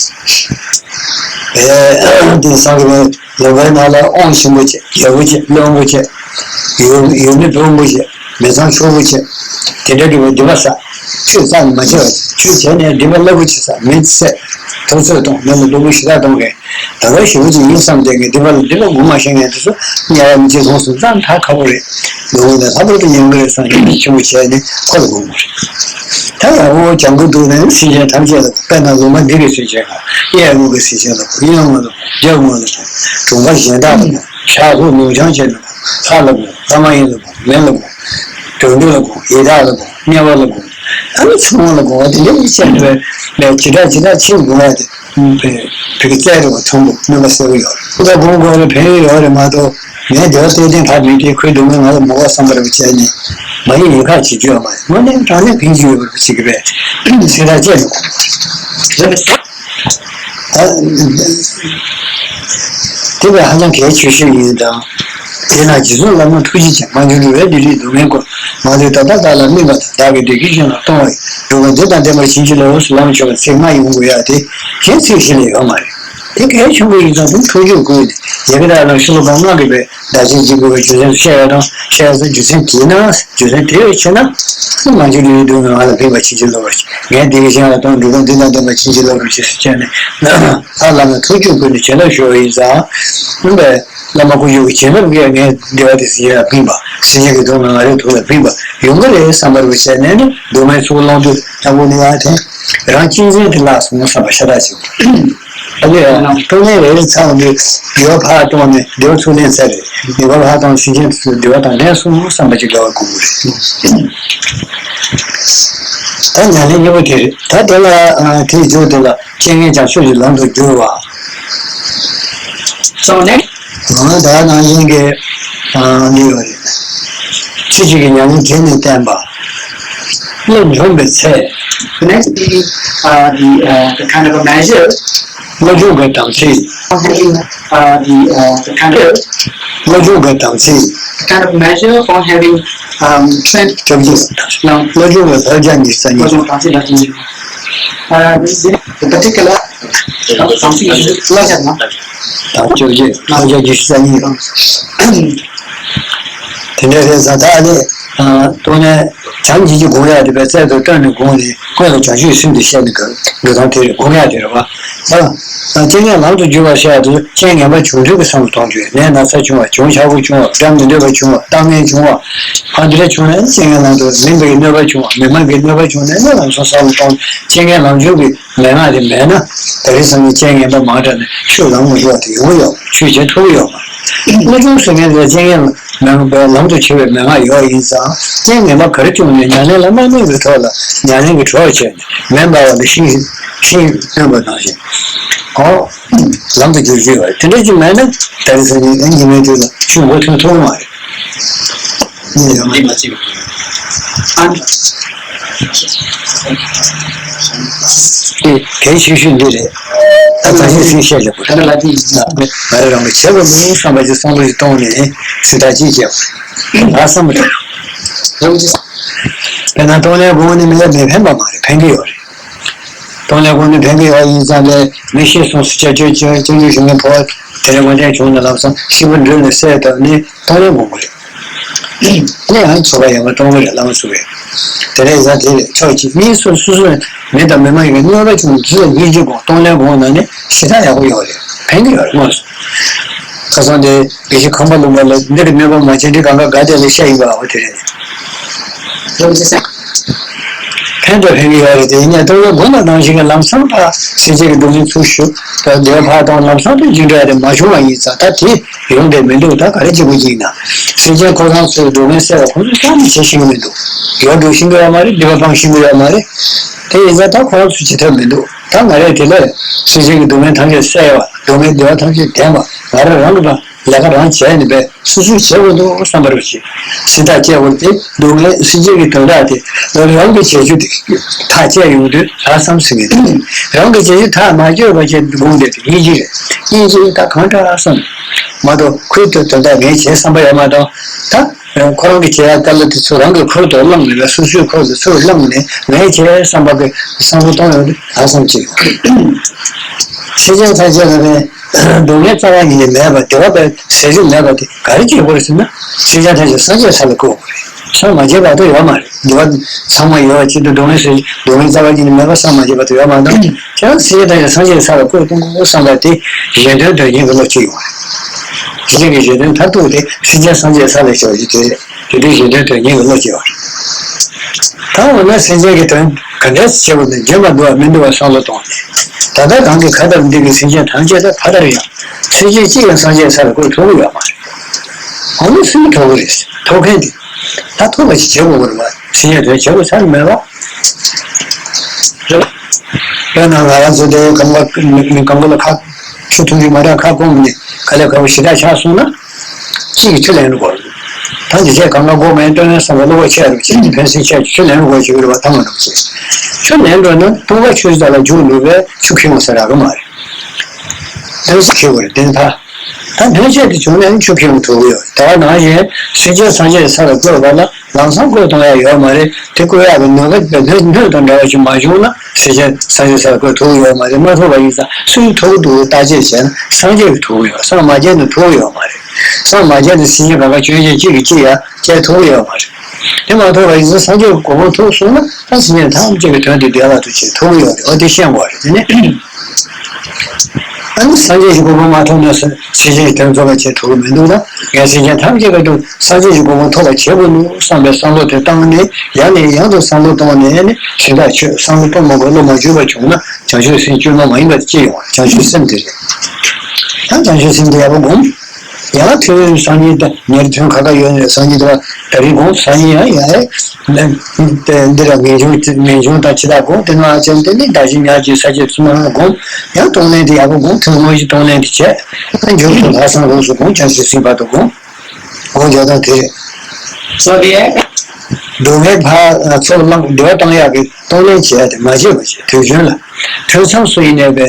ཨེ། དེང་སང་གི་ལུང་པའི་ནང་ལ་དབང་ཆེན་པོ་བྱས། རྒྱལ་པོ་བྱས། བློན་པོ་བྱས། ཡུལ་ཡུལ་མི་དཔོན་པོ་བྱས། མི་ཚང་ཕྱུག་པོ་བྱས། དེ་འདྲ་གི་སྡིག་པ་བསགས། ཆོས་རྩ་ནས་མ་བྱས་པ་བྱས། ཆོས་བྱས་ནས་སྡིག་པ་རླབས་པོ་ཆེ་བསགས། མི་བསད། འཐབ་རྩོད་གཏོང་། མི་ལ་སྡུག་པོ་ཞེ་དྲག་གཏོང་མཁན། ད་ག་ཞེ་པོ་ཅིག་ཡིན་བསམ་བསྡད་མཁན། སྡིག་པ་ལ་སྡིག་པ་སྒོམ་མ་ཤེས་མཁན་དེ་ཚོ་དམྱལ་བ་མི་བྱེད་སོང་གསུངས་ཙང་ད་ཁག་པོ་རེད། ལུང་ནས་ལྷག་པར་དུ་ཉན་གི་རེད་བསམ་ཡིད་ཆེན་པོ་བྱས་ནས་ཁོ་ལ་སྒོམ་དགོས་རེད། ད་ཡག་པོ་སྦྱང་གི་འདུག་ན་སེམས་ཅན་ཐམས་ཅད་ལ། དཔེར་ན་ལུང་པ་འདི་གི་སེམས་ཅན་ལ། གཡས་ངོས་ཀྱི་སེམས་ཅན་ལ་སྒོམ། གཡོན་ངོས་ལ་སྒོམ། རྒྱབ་ངོས་ལ་སྒོམ། དྲུང་པ་གཞན་དག་ལ་སྒོམ། ཕྱག་ལྷུག་ནུབ་བྱང་ཅན་ལ་སྒོམ། ལྷ་ལ་སྒོམ། ལྷ་མ་ཡིན་ལ་སྒོམ། མི་ལ་སྒོམ། དུད་འགྲོ་ལ་སྒོམ། ཡི་དྭགས་ལ་སྒོམ། དམྱལ་བ་ལ་སྒོམ། ཨ་ནི་ཚེ་དབང་ལ་སྒོམ་པ་དེ་འདྲ་ཡིན་ཕྱིར་དུ་བས་ཇི་ལྟར་ཇི་ལྟར་ཕྱིན་དགོས་ཡ་དེ། བོད་ཀྱི་རྩལ་རེད་པ། ཐོན་པོ་སྨོན་པ་གསལ་པོ་ཡོད་རེད། ཁོ་ད་དགོངས་དགོས་རེད། ཕན་ཡོན་ཡོད་རེད་མ་གཏོགས། ངས་དེ་བ་བལྟས་ཏེ་ཕར་མི་བལྟས། ཁོའི་སྡུག་བསྔལ་ང་ལ་མི་དགོས་བསམ་པ་རེད་པ་བྱས་ནས་མ་ཡིན་ཡིན་ཁ་བྱེད་རྒྱུ་ཡོད་མ་རེད། དངོས་གནས་དྲང་གནས་ཕན་གྱི་ཡོད་པ་རེད་པ་བྱེད་ཀྱི་རེད། སེམས་ཐག་བཅད་མི་དགོས། ད་དེ་བས་ཧ་ཅང་གལ་ཆེ་ཤོས་ཡིན་དང་། དེས་ན་རྗེ་བཙུན་བླ་མ་ཐུགས་རྗེ་ཅན། མ་གྱུར་འགྲོ་བའི་བདེ་སྡུག་སྡུག་བསྔལ་ཀུན། མ་ལུས་ད་ལྟ་བདག་ལ་སྨིན་པ་དང་། བདག་གི་བདེ་སྐྱིད་གཞན་ལ་གཏོང་བ་ཡི། འགྲོ་ཀུན་བདེ་དང་ལྡན་པར་བྱིན་གྱིས་རློབས། ཟེར་བླ་མ་མཆོག་གི་ཚིག་ལྔ་ཡོང་དགོས་ཡ་དེ་གཞན་ཚིག་གཞན་ལ་ཡོད་མ་རེད། དེ་གལ་ཆེན་པོ་ཡིན་ཙང་དེ་ཐུགས་རྒྱུད་བསྐུལ་ནས་ ཡི་གེ་དག་ལ་ཤོ་ལོ་ཀ་ལྔ་གི་བའི་བརྡ་ཆད་ཅིག་དགོས་པའི་རྒྱུ་མཚན་བཤད་ཡ་དང་བཤད་ཡ་ས་རྒྱུ་མཚན་དེས་ན་རྒྱུ་མཚན་དེ་བས་ཆེ་ན་ང་ཚོ་ལུས་འདུག་ན་ང་ལ་ཕན་པ་ཕྱིན་ཅི་ལོག་རེད། ངས་འདི་གི་གཞན་ལ་གཏོང་འགྲོ་གང་འདི་དང་ལྡན་པ་ཕྱིན་ཅི་ལོག་རེད་ཅེས་སུ་བྱས་ནས་ཨ་བླ་མ་ཐུགས་རྒྱུད་ཀུན་ནས་བྱིན་རླབས་ཞུ་བ་ཡིན་ཙང་། བླ་མ་སྐུ་ཞབས་ཀྱི་བྱིན་རླབས་ཀྱིས་ངའི་བདེ་བ་དེ་སྲིད་ཞིའི་ལ་ཕན་པ། སྲིད་ཞིའི་གི་སྡུག་བསྔལ་ང་རའི་ཐུགས་ལ་ཕན་པ་ཡོང་གི་རེད་བསམ་པར་བྱས་ནས་ནི་སྡུག་བསྔལ་ཚུར་སློང་དུས་ལྟ་བུ་ནི་ཡང་དེ་རང་གཅེས་འཛིན་དེ་བརླག་སོང་བསམ་པ་ཤ་སྟག་ཅིག་ཨ་ནི་ཡང་སྡུག་བསྔལ་རེ་རེ་ཚང་དུས་བདེ་བ་ཕར་གཏོང་ནས་བདེ་བ་ཚུར་ལེན་ཚར་རེད། བདེ་བ་ཕར་གཏོང་སྲིད་ཞིའི་བདེ་བ་དང་ལྡན་སོང་བསམ་པ་ཅིག་དགའ་བ་དགོས་ཀྱི་རེད། ད་ཉམས་ལེན་གཉིས་པོ་དེ་རེད། ད་དེ་ལ་དེའི་མཇུག་དེ་ལ། རྐྱེན་ངན་བྱང་ཆུབ་ཀྱི་ལམ་དུ་བསྒྱུར་བ། སོང་ནས། ང་ད་ནང་བཞིན་གྱི་ཨ་འདི་ཡོད་རེད། ཚེ་གཅིག་གི་ཉམས་ལེན་བྱས་ནས་བསྟན་པ། བློ་འཇོམས་པའི་ཚད། The next thing is uh, the, uh, the kind of a measure བློ་སྦྱོང་གི་དམ་ཚིག of having uh, the, uh, the kind of བློ་སྦྱོང་གི་དམ་ཚིག the kind of measure for having um, strength སྐྱབས་རྗེ། now བློ་སྦྱོང་གི་ལྷ་བརྒྱ་ཉི་ཤུ་རྩ་གཉིས། བློ་སྦྱོང་དམ་ཚིག་ལ་བརྟེན་ནས། ཨ་ནི་དེ་ནི་particular་དམ་ཚིག་ལ་བརྟེན་ནས་བློ་སྦྱོང་དང་། དང་སྐྱབས་རྗེ་ལྷ་བརྒྱ་ཉི་ཤུ་རྩ་གཉིས། དེ་འདྲ་རེད་ཟེར་ད་ཨ་ནི་ཨ་སྟོང་ནས་བྱམས་སྙིང་རྗེ་སྒོམ་ཡག་དེ་བས་རྩལ་དུ་བཏོན་ནས་སྒོམ་ནས་ཀུན་ལ་བྱང་ཆུབ་སེམས་དེ་བཤད་ནས་དགོས་དང་དེ་རེད། སྒོམ་ཡག་དེ་རེད་བ། ཨ་རྐྱེན་ངན་ལམ་དུ་བསྒྱུར་བར་བཤད་དུས་རྐྱེན་ངན་པ་བྱུང་དུས་ཀྱི་བསམ་བློ་གཏོང་རྒྱུ། ནད་ན་ཚ་བྱུང་བ། གྱོང་ཆག་པོ་བྱུང་བ། སྒྲ་མི་འདོད་པ་བྱུང་བ། གཏམ་ངན་བྱུང་བ། ཨ་འདི་འདྲ་བྱུང་ན་རྐྱེན་ངན་ལམ་དུ་ལིང་པའི་གནོད་པ་བྱུང་བ། མི་མང་གི་གནོད་པ་བྱུང་ན་ནི་ལམ་སང་བསམ་བློ་གཏོང་། རྐྱེན་ངན་ལམ་བྱུང་གི་མན་ངག་དེ་མེད་ན་ད་རེས་སང་ཉིན་རྐྱེན་ངན་པ་མང་དྲགས་ནས་ཆོས་ལམ་མ་འགྲོ་བ་དེ་ཡོང་གི་ཡོད་མ་རེད། ཆོས་བྱེད་ཐུབ་ཀྱི་ཡོད་མ་རེད། བློ་སྦྱོང་ཟེར་མཁན་དེ་ལ་རྐྱེན་ངན་མན་ངག་པའི་ལམ་དུ་བྱེད་པའི་མན་ངག་ཡོད་ཡིན་ཙང་རྐྱེན་ངན་པ་ག་རེ་བྱུང་ནས་ཉམས་ལེན་ལ་མ་གནས་པའི་ཐོག་ལ་ཉམས་ལེན་གྱི་གྲོགས་བྱས་ནས་མེ་འབར་བ་ལ་ཤིང་ཤིང་གནོན་པ་ནང་བཞིན་ཨོ་ལམ་དུ་བསྒྱུར་རྒྱུ་ཡོད་རེད། དེ་འདྲ་ཅིག་མེད་ན་ད་རེས་སང་ཉིན་ཉི་མའི་དུས་ལ་ཆུ་འགོ་ཐོན་ཐུབ་མ་རེད། འདི་མ་བྱེད་པ། ཨ་དེ་གལ་ཆེ་ཤོས་འདི་རེད། ད་ད་ཞིག་སྲིད་བཤད་ལེགས་པོ་རེད། ང་རང་གི་བྱེད་དགོས་མི་རུང་བསམ་པ་ཞིག་བསམ་བློ་ཞིག་གཏོང་ནས་ཚིག་ཐག་གཅིག་བྱས་པ་རེད། ང་བསམ་པ་རེད། དཔེར་ན་གཏོང་ལེན་དགོས་ནི་མི་ལ་མི་ཕན་པ་མ་རེད། ཕན་གྱི་ཡོད་རེད། གཏོང་ལེན་དགོས་ནི་ཕན་གྱི་ཡོད་ཡིན་ཙང་ལས་མི་ཤེས་སོང་སུ་ཅག་ཅོ་ཅོ་ཅོ་ཅོ་ཞུ་ངན་ཕོ་བ་དེ་རེ་ངོ་འདྲེན་བྱུང་ན་ལམ་སང་ཤི་བོ་འགྲོས་ནས་བསད་བཏང་ནི་གཏོང་ལེན་དགོས་མ་རེད། ཨ་ནི་ཡང་ཆོ་ག་ཡོད་པ་གཏོང་གི་རེད། བླ་མ་ཚོ་གིས་དེ་རེད་ཟེར་དེ་རེད། ཕྱོགས་གཅིག་གཉིས་སུ་སོ་སོའི་མི་དང་མི་མ་ཡིན་གྱི་གནོད་པ་བྱུང་ཚུལ་ལ་སྙིང་རྗེ་དགོངས། གཏོང་ལེན་དགོངས་ན་ནི་ཞེ་དྲག་ཡག་པོ་ཡོད་རེད། ཕན་གྱི་ཡོད་རེད་དངོས་སུ། ཁ་སང་དེ་དགེ་བཤེས་ཁམས་པ་ལུང་པ་ལ་འདི་རེད། སྨན་པ་མ་བྱེད་འདི་གང་ག་དགའ་དེ་ལས་བཤད་ཡིན་པ་འོ་དེ་རེད། ཕན་དང་ཕན་གྱི་ཡོད་རེད། དེ་ཡིན་ནའི་གཏོང་ལེན་དགོངས་ན་ནང་བཞིན་གྱི་ལམ་སང་ཕར་སེམས་ཅན་གྱི་སྡུག་བསྔལ་ཚུར་ཞུ་དང་བདེ་བ་ཕར་གཏོང་ལམ་སང་དུ་འཇིགས་འདྲ་དེ་མ་བྱུང་བ་ཡིན་ཙང་ད་དེ། ཡོང་བསྡད་མི་འདུག་ད་ག་རེ་བྱེད་དགོས་ཀྱི་ཡིན་ན། སེམས་ཅན་ཁོ་རང་ཚོའི་སྡུག་བསྔལ་སེལ་བ་ཁོ་ཚོས་ཅང་མི་བྱེད་ཤེས་ཀྱི་མི་འདུག་ཡོ་འགྲོ་ཤེས་ཀྱི་ཡོད་མ་རེད། སྡིག་པ་སྤང་ཤེས་ཀྱི་ཡོད་མ་རེད། དེ་ཡིན་ཙང་ད་ཁོ་རང་ཚོས་བྱེད་ཐབས་མི་འདུག་ད་ང་རས་དེ་ལས་སེམས་ཅན་གྱི་སྡུག་བསྔལ་ཐམས་ཅད་སེལ་བ། སྡུག་བསྔལ་བདེ་བ་ཐམས་ཅད་ལྡན་པ། ང་རང་རང་གི་ལས་ཀ་རང་བྱས་ནས་པས་སོ་སོས་བྱེད་དགོས་འདུག་བསམ་པར་བྱེད། སེམས་ཐག་བཅད་དགོས་ཏེ་སྡུག་བསྔལ་སེམས་ཅན་གྱི་དོན་དག་དེ་རང་གི་བྱེད་རྒྱུ་དེ་ཐག་བཅད་ཡོང་དུས་ད་བསམ་ཟིན་གྱི་འདུག་རང་གི་བྱེད་རྒྱུ་ཐག་མ་བཅད་པ་བྱས་དགོངས་བསྡད་དེ་སྙིང་རྗེ་རེད། སྙིང་རྗེ་ད་གང་དྲག་བསམ། མ་གཏོགས་ཁོའི་དོན་དོན་དག་ངས་བྱས་བསམ་པ་ཡོད་མ་གཏོགས་ད་ཁོ་རང་གི་བྱེད་ཡག་དཀའ་ལས་དེ་ཚོ་རང་གི་ཁུར་དུ་བླངས་ནས་སོ་སོའི་ཁུར་དུ་ཚུར་བླངས་ནས་ངས་བྱས་བསམ་པ་གི་བསམ་བློ་གཏོང་ཡོང་དུས་ད་བསམ་གྱི་ཡོད། སེམས་ཅན་ཐམས་ཅད་ལ་ནི། སྡུག་བསྔལ་རྩ་བ་ཉིད་ནས་མེད་པ་བདེ་བ་པའི་ཟད་གཞི་མེད་པ་དེ་ག་རེ་བྱེད་དགོས་རེད་ཟེར་ན། སེམས་ཅན་ཐམས་ཅད་སངས་རྒྱས་ས་ལ་བཀོད་དགོས་རེད། སངས་མ་རྒྱས་བར་དུ་ཡོད་མ་རེད། འདི་བ་ཚང་མ་ཡོད་པ་ཅིག་ཏུ་སྡུག་བསྔལ་ཟེར་སྡུག་བསྔལ་རྩ་བ་ཉིད་ནས་མེད་པ་སངས་མ་རྒྱས་བར་དུ་ཡོད་མ་རེད། ཁྱེད་རང་སེམས་ཅན་ཐམས་ཅད་སངས་རྒྱས་ས་ལ་བཀོད་གཏོང་དགོས་བསམ་པ་དེ་གཞན་དོན་དོན་གཉེར་གྱི་བློ་སྐྱེ་ཡོང་བ་རེད། སེམས་ཅན་གྱི་གཞན་དོན་མཐར་ཐུག་དེ་སེམས་ཅན་སངས་རྒྱས་ས་ལ་ཞོག་ཅིག་དེ་རེད། དེ་དུས་གཞན་དོན་དོན་གཉེར་གྱི་བློ་སྐྱེ་བ་རེད། ད་འོ་ན་སེམས་ཅན་གྱི་དོན་ག་འདྲས་སེ་བྱེད་དགོས་ན་བྱེད་མ་དགོས་པ་མི་འདུག་པ་བསམ་བློ་གཏོང་ནས། ད་ལྟ་རང་གི་ཁ་ཐབས་འདི་གི་སེམས་ཅན་ཐམས་ཅད་ད་ཕ་མཐར་ཡང་སེམས་ཅན་གཅིག་ཀྱང་སངས་རྒྱས་ས་ལ་བཀོད་ཐུབ་ཀྱི་ཡོད་མ་རེད། འོ་ན་སུས་ཐུབ་ཀྱི་རེད། ཐུབ་མཁན་དེ་ད་ཐུབ་པ་ཞིག་བྱེད་དགོས་པ་རེད་བ། སེམས་ཅན་དོན་བྱེད་དགོས་ས་རེད་མེད་བ། དཔེར་ན་ང་རང་ཚོ་དེ་གང་ག་མི་གང་ག་ལ་ཁ་ཆུ་འཐུང་རྒྱུ་མ་རག་ཁ་སྐོམ་ནས་ག་ལེ་ག་བ་ཞེ་དྲག་ཆགས་སོང་ན། གཅིག་གིས་ཆུ་ལེན་རུ་གོ། ད་འདི་བྱས་གང་ག་སྒོ་མེད་སྟོན་ལེན་བསམ་པ་བློ་བ་ཆེ་རུ་གཅིག་གིས་ཕན་སེམས་ཆེ་ཆུ་ལེན་རུ་གོ་བྱེད་ཀྱི་རུ་བ་ཐང་མ་འགྲོ་ཆེ། ཆུ་ལེན་འགྲོ་ན་ལྟུང་བ་ཆུ་ས་ལ་འཇུག་འགྲོ་བས་ཆུ་ཁེ་འོང་ས་རག་གི་མ་རེད། དོན་ས་ཁེ་བ་རེད་དེ་ཕ། ད་དོན་ཆེད་དུ་བྱུང་ནས་ཆུ་ཁེ་འོང་ཐུབ་ཀྱི་ཡོད། ད་ནང་བཞིན་སེམས་ཅན་སངས་རྒྱས་ས་ལ་བཀོད་པ་ལ། ལམ་སང་བཀོད་གཏོང་ཡ་ཡོད་མ་རེད། དེ་བཀོད་ཡ་གི་ནུས་པ་སྣོད་སྣོད་དང་འདྲ་བ་ཞིག་མ་བྱུང་ན་སེམས་ཅན་སངས་རྒྱས་སར་བཀོད་ཐུབ་ཡོད་མ་རེད། མ་ཐུབ་པ་ཡིན་ཙང་སུའི་ཐུགས་འདུག་བརྟག་དཔྱད་བྱས་ན་སངས་རྒྱས་ཀྱི་ཐུགས་ཡོད། སངས་མ་རྒྱས་ན་ཐུགས་ཡོད་མ་རེད། སངས་མ་རྒྱས་ན་སེམས་ཅན་གང་ག་སྐྱོན་ཅན་གཅིག་གིས་གཅིག་ཡང་སྐྱེ་ཐུབ་ཡོད་མ་རེད། དེ་མ་ཐུབ་པ་ཡིན་ཙང་སངས་རྒྱས་ཀྱི་གོ་འཕང་ཐོབ་སོང་ན་ད་སེམས་ཅན་ཐམས་ཅད་ཀྱི་དོན་དུ་བདེ་བླག་ཏུ་བྱེད་ཐུབ་ཡོད་རེད། འོ་དེ་ཤེས་དགོས་རེད། དེ་ནས། ཨ་ནི་སངས་རྒྱས་ཀྱི་གོ་འཕང་མ་ཐོབ་ན་སེམས་ཅན་གྱི་དོན་རྫོགས་པ་བྱེད་ཐུབ་ཀྱི་མི་འདུག་ན། ངས་སེམས་ཅན་ཐམས་ཅད་ཀྱི་དོན་སངས་རྒྱས་ཀྱི་གོ་འཕང་ཐོབ་པ་བྱེད་དགོས་འདུག་བསམ་པའི་བསམ་བློ་དེ་བཏང་ནས་ཡང་ནས་ཡང་དུ་བསམ་བློ་བཏང་ནས་ནི་གཞན་དག་ཆོས་བསམ་བློ་གཏོང་མ་དགོས། བློ་མ་འགྱུར་བར་བྱུང་ན་བྱང་ཆུབ་སེམས་བཅོས་མ་མ་ཡིན་པ་དེ་སྐྱེ་ཡོང་བ་རེད། བྱང་ཆུབ་སེམས་དེ་རེད། ད་བྱང་ཆུབ་སེམས་དེ་ཡག་པོ་སྒོམ། ཡང་ཐོན་སང་ཉིན་ད་ཉེར་ཐོན་ཁ་ཁ་ཡོད་ནས་སང་ཉིན་ད་ད་རིང་སྒོམ། སང་ཉིན་ཡང་ཡང་ཨེ་འདི་ར་ངེས་འབྱུང་ངེས་འབྱུང་དང་ཅི་དག་སྒོམ། དེ་ནང་ཨ་ཅེ་དེ་ནི་ད་ཅི་ཉག་ཅི་ས་ཅི་ཚུ་མ་སྒོམ། ཡང་གཏོང་ལེན་དེ་ཡག་པོ་སྒོམ། ཐུན་མོང་གི་གཏོང་ལེན་དེ་བྱས། ཨ་མཇུག་ཏུ་ལྷག་བསམ་ལོངས་སུ་སྒོམ། བྱང་ཆུབ་སེམས་དཔའ་དུ་སྒོམ། སྒོམ་རྒྱག་སྟངས་དེ་རེད། སོ་དེ། སྡུག་བསྔལ་ཕར་ཚུར་བླངས་བདེ་བ་བཏང་ཡག་གི་གཏོང་ལེན་བྱས་ཏེ་མ་བྱས་པ་བྱས། དུས་རྒྱུན་ལ་ཐོས་བསམ་སུ་ཡིན་ནས་པའི་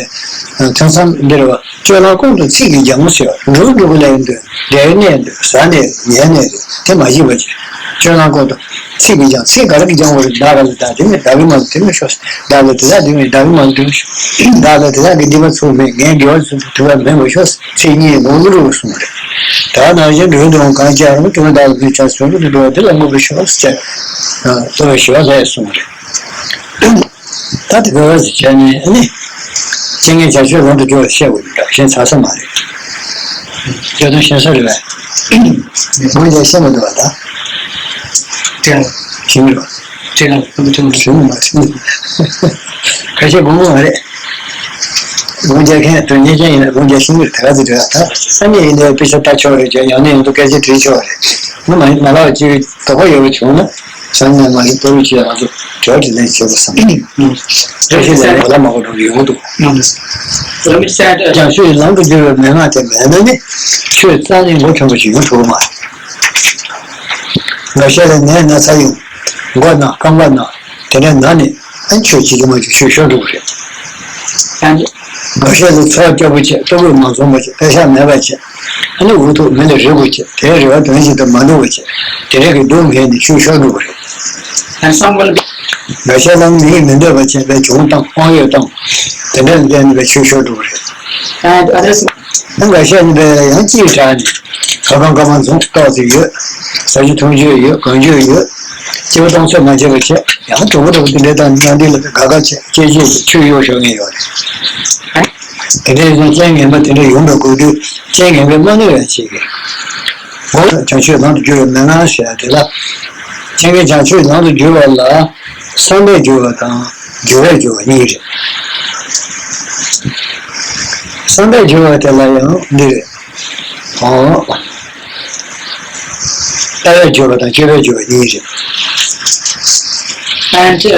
ཐོས་བསམ་འདིར་བ་སྤྱོད་ལམ་ཀུན་ཏུ་ཚིག་གིས་སྦྱང་ཟེར་བ་འགྲོ་འགྲོ་གི་ལས་འདོད་བསྡད་ནས་འདོད་ཟ་ནས་ཉལ་ནས་འདོད་དེ་མ་བྱས་པ་བྱས། སྤྱོད་ལམ་ཀུན་ཏུ་ཚིག་གིས་སྦྱང་། ཚིག་ག་རེ་གིས་སྦྱང་བ་རེད། བདག་ག་ལ་བདག་དེ་ནི་བདག་གི་མ་ལ་དེ་མི་ཤོག་བདག་ལ་དེ་དག་དེ་མི་བདག་གི་མ་ལ་དེ་མི་ཤོག་བདག་ལ་དེ་དག་གི་སྡིག་པ་ཚུགས་མེད། ངས་དགེ་བ་ཚུགས་ཐུབ་པ་མེད་མ་ཤོག་ཚེ་གཉིས་ལོག་ལོག་གསུངས་པ་རེད། ད་ནང་བཞིན་འགྲོ་དོན་གང་བྱས་རུང་དོན་དག་ལ་ཕན་ཆ་སོ་སོ་དུ་འགྲོ་བ་དེ་ལ་བསྔོ་བ་ཤོག་ཟེར། ལྟོ་བའི་ཞི་བ་ལྷས་གསུངས་པ་རེད། ད་དེ་ག་བ་ཞིག་བྱས་ནས་ཨ་ནི་རྐྱེན་ངན་བྱ་སྤྱོད་ལམ་དུ་སྦྱོར་བ་བཤད་དགོས་ཡོད་འདྲ། གཞན་ཚ་ས་མ་རེད། སྐྱོ་དོན་ཤེས་ས་རེད་པས། སྒོམ་རྒྱག་ཤེས་མ་འདུག་བ་ད། དྲན། ཤེས་མི་རེད་པ། དྲན་ལ་ཁོ་ཚོ་ཁྲིམས་ལ་ཁྲིམས། ཁ་ཤས་སྒོམ་གི་མ་རེད། སྒོམ་རྒྱག་མཁན་དོན་གཉེར་ཅན་ཡིན་ན་སྒོམ་རྒྱག་ཤེས་ཀྱི་རེད། ད་ག་ཚོད་འགྲོ་ཡ་ད། ཨ་ནི་ཡིན་ནའི་དཔེ་ཆ་ལྟ་ཆོག་རེད་ཅེས་ཡང་ནས་ཡང་དུ་སྐད་ཆ་དྲིས་ཆོག་རེད། ང་མ་མ་ལབ་ཅིག་དོགས་པ་ཡོད་པ་བྱུང་ན་བྱང་ནས་མ་ཡིན་ལྟ་རུ་ཅིག་ང་ཚོ་དྲི་བ་དྲིས་ལན་བྱེད་དགོས་བསམ། བཀྲ་ཤིས་ལན་གོ་ལ་མ་གོ་འགྲོ་གི་ཡོང་འདུག་བྱང་ཆུབ་ལམ་དུ་སྦྱོར་བའི་མན་ངག་དེ་མེད་ན་ནི་ཆོས་རྩ་ནས་མགོ་ཐོན་པ་ཞིག་ཡོང་ཐུབ་མ་རེད། འགའ་ཤས་ལ་ནད་ན་ཚ་ཡོང་། མགོ་ན་རྐང་པ་ན་དེ་འདྲ་ན་ནི་ཨ་ཆོས་བྱེད་རྒྱུ་མ་བྱུང་ཆོས་ཤོར་འགྲོ་གི་རེད། འགའ་ཤས་ལ་ཚོགས་སྐྱོ་པོ་བྱས། ལྟོ་གོས་མ་འཛོམས་པ་བྱས། པེ་ཤག་མེད་པ་བྱས། ཨ་ནི་འུ་ཐུག་མི་ལ་རེ་དགོས་བྱས། དེའི་རེ་བ་དོན་བཞིན་དུ་མ་འགྲུབ་པ་བྱས། དེ་རེ་གི་སྡུག་བསྔལ་ནི་ཆོས་ཤོར་འགྲོ་གི་རེད། འགའ་ཤས་ལ་མི་ཡིས་མི་འདོད་པ་བྱས་པའི་གྱོང་བཏང་དཔང་ཡོད་བཏང་། དེ་འདྲ་ལ་བརྟེན་ནས་པའི་ཆོས་ཤོར་འགྲོ་གི་རེད། འགའ་ཤས་ནི་པའི་ཡང་ཅིའི་དྲག་ནས་ཁ་ཁང་ཁ་མ་འཛོམས་ཏོག་ཙམ་ཡོད། ཟ་རྒྱུ་འཐུང་རྒྱུ་ཡོད། གོན་རྒྱུ་ཡོད། སྐྱིད་པོ་གཏོང་ཚོད་མ་བྱས་པ་བྱས། ཡང་གྲོགས་པོ་གྲོགས་པོ་དེ་འདྲ་དང་མཉམ་འབྲེལ་ལ་དགའ་དགའ་བྱས། སྐྱེ་རྒྱུ་ཆུ་གཡོ་ཤོར་མཁན་ཡོད་རེད། དེ་འདྲ་ཡིན་ན་རྐྱེན་ངན་པ་དེ་འདྲ་ཡོང་འགྲོ་དགོས་དུས་རྐྱེན་ངན་པས་མ་གནོད་པ་བྱེད་དགོས། འོ་བྱང་ཆུབ་ལམ་དུ་བསྒྱུར་བའི་མན་ངག་ཟེར་ཡ་དེ་ལ། རྐྱེན་ངན་བྱང་ཆུབ་ལམ་དུ་བསྒྱུར་བ་ལ་བསམ་པས་བསྒྱུར་བ་དང་སྦྱོར་བས་བསྒྱུར་བ་གཉིས་རེད། བསམ་པས་བསྒྱུར་བ་དེ་ལ་ཡང་འདི་རེད། ཨོ། ལྟ་བས་སྦྱོར་བ་དང་དཔྱོད་པས་སྦྱོར་བ་གཉིས་རེད། ཨ་ཅེ།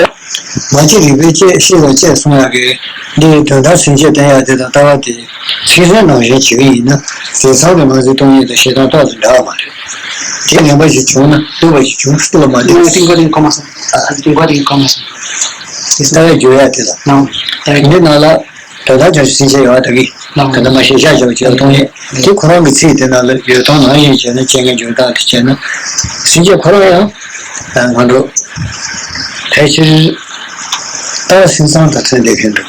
མ་སྐྱེས་རིག་པའི་སྐྱེ་ཤེས་ལ་སྐྱེས་གསུང་ཡག་གི་འདི་དོན་དམ་སེམས་བསྐྱེད་བསྟན་ཡག་དེ་དང་ལྟ་བ་དེ་ཚིག་ཟིན་ནང་བཞིན་བྱེད་ཀྱི་ཡིན་ན་དེ་ཚང་གི་མ་ཟིན་སྟོང་ཉིད་དང་ཞེ་སྡང་ཏོག་ཙམ་འདྲ་བ་མ་རེད། དེ་ངན་པ་ཞིག་བྱུང་ན་སྡུག་པ་ཞིག་བྱུང་སྟེ་ལ་མ་འདུག་ནང་ཏིང་གོ་ཏིང་གོ་མ་སོང་། ཨ་ཏིང་གོ་ཏིང་གོ་མ་སོང་། ལྟ་བས་སྦྱོར་ཡག་དེ་དང་། ནང་ལྟ་བས་འདི་ནང་ལ། དོན་དམ་བྱང་ཆུབ་སེམས་བསྐྱེད་ཡོད་པ་དག་གིས་ད་ལྟ་མ་ཤེས་བྱ་བྱ་བ་བྱེད་པ་མཐོང་ཡས་དེ་ཁོ་རང་གི་ཚིག་དེ་ནང་ལ་ཡོད་སྟངས་ནང་བཞིན་བྱས་ན་རྐྱེན་ངན་སྦྱོར་སྟངས་དེ་བྱས་ན་སེམས་བསྐྱེད་ཁོ་རང་ཡང་ང་ཚོ་ཕལ་ཆེར་ལྟ་བ་སེམས་ཙམ་དང་མཐུན་བསྡད་མཁན་འདུག་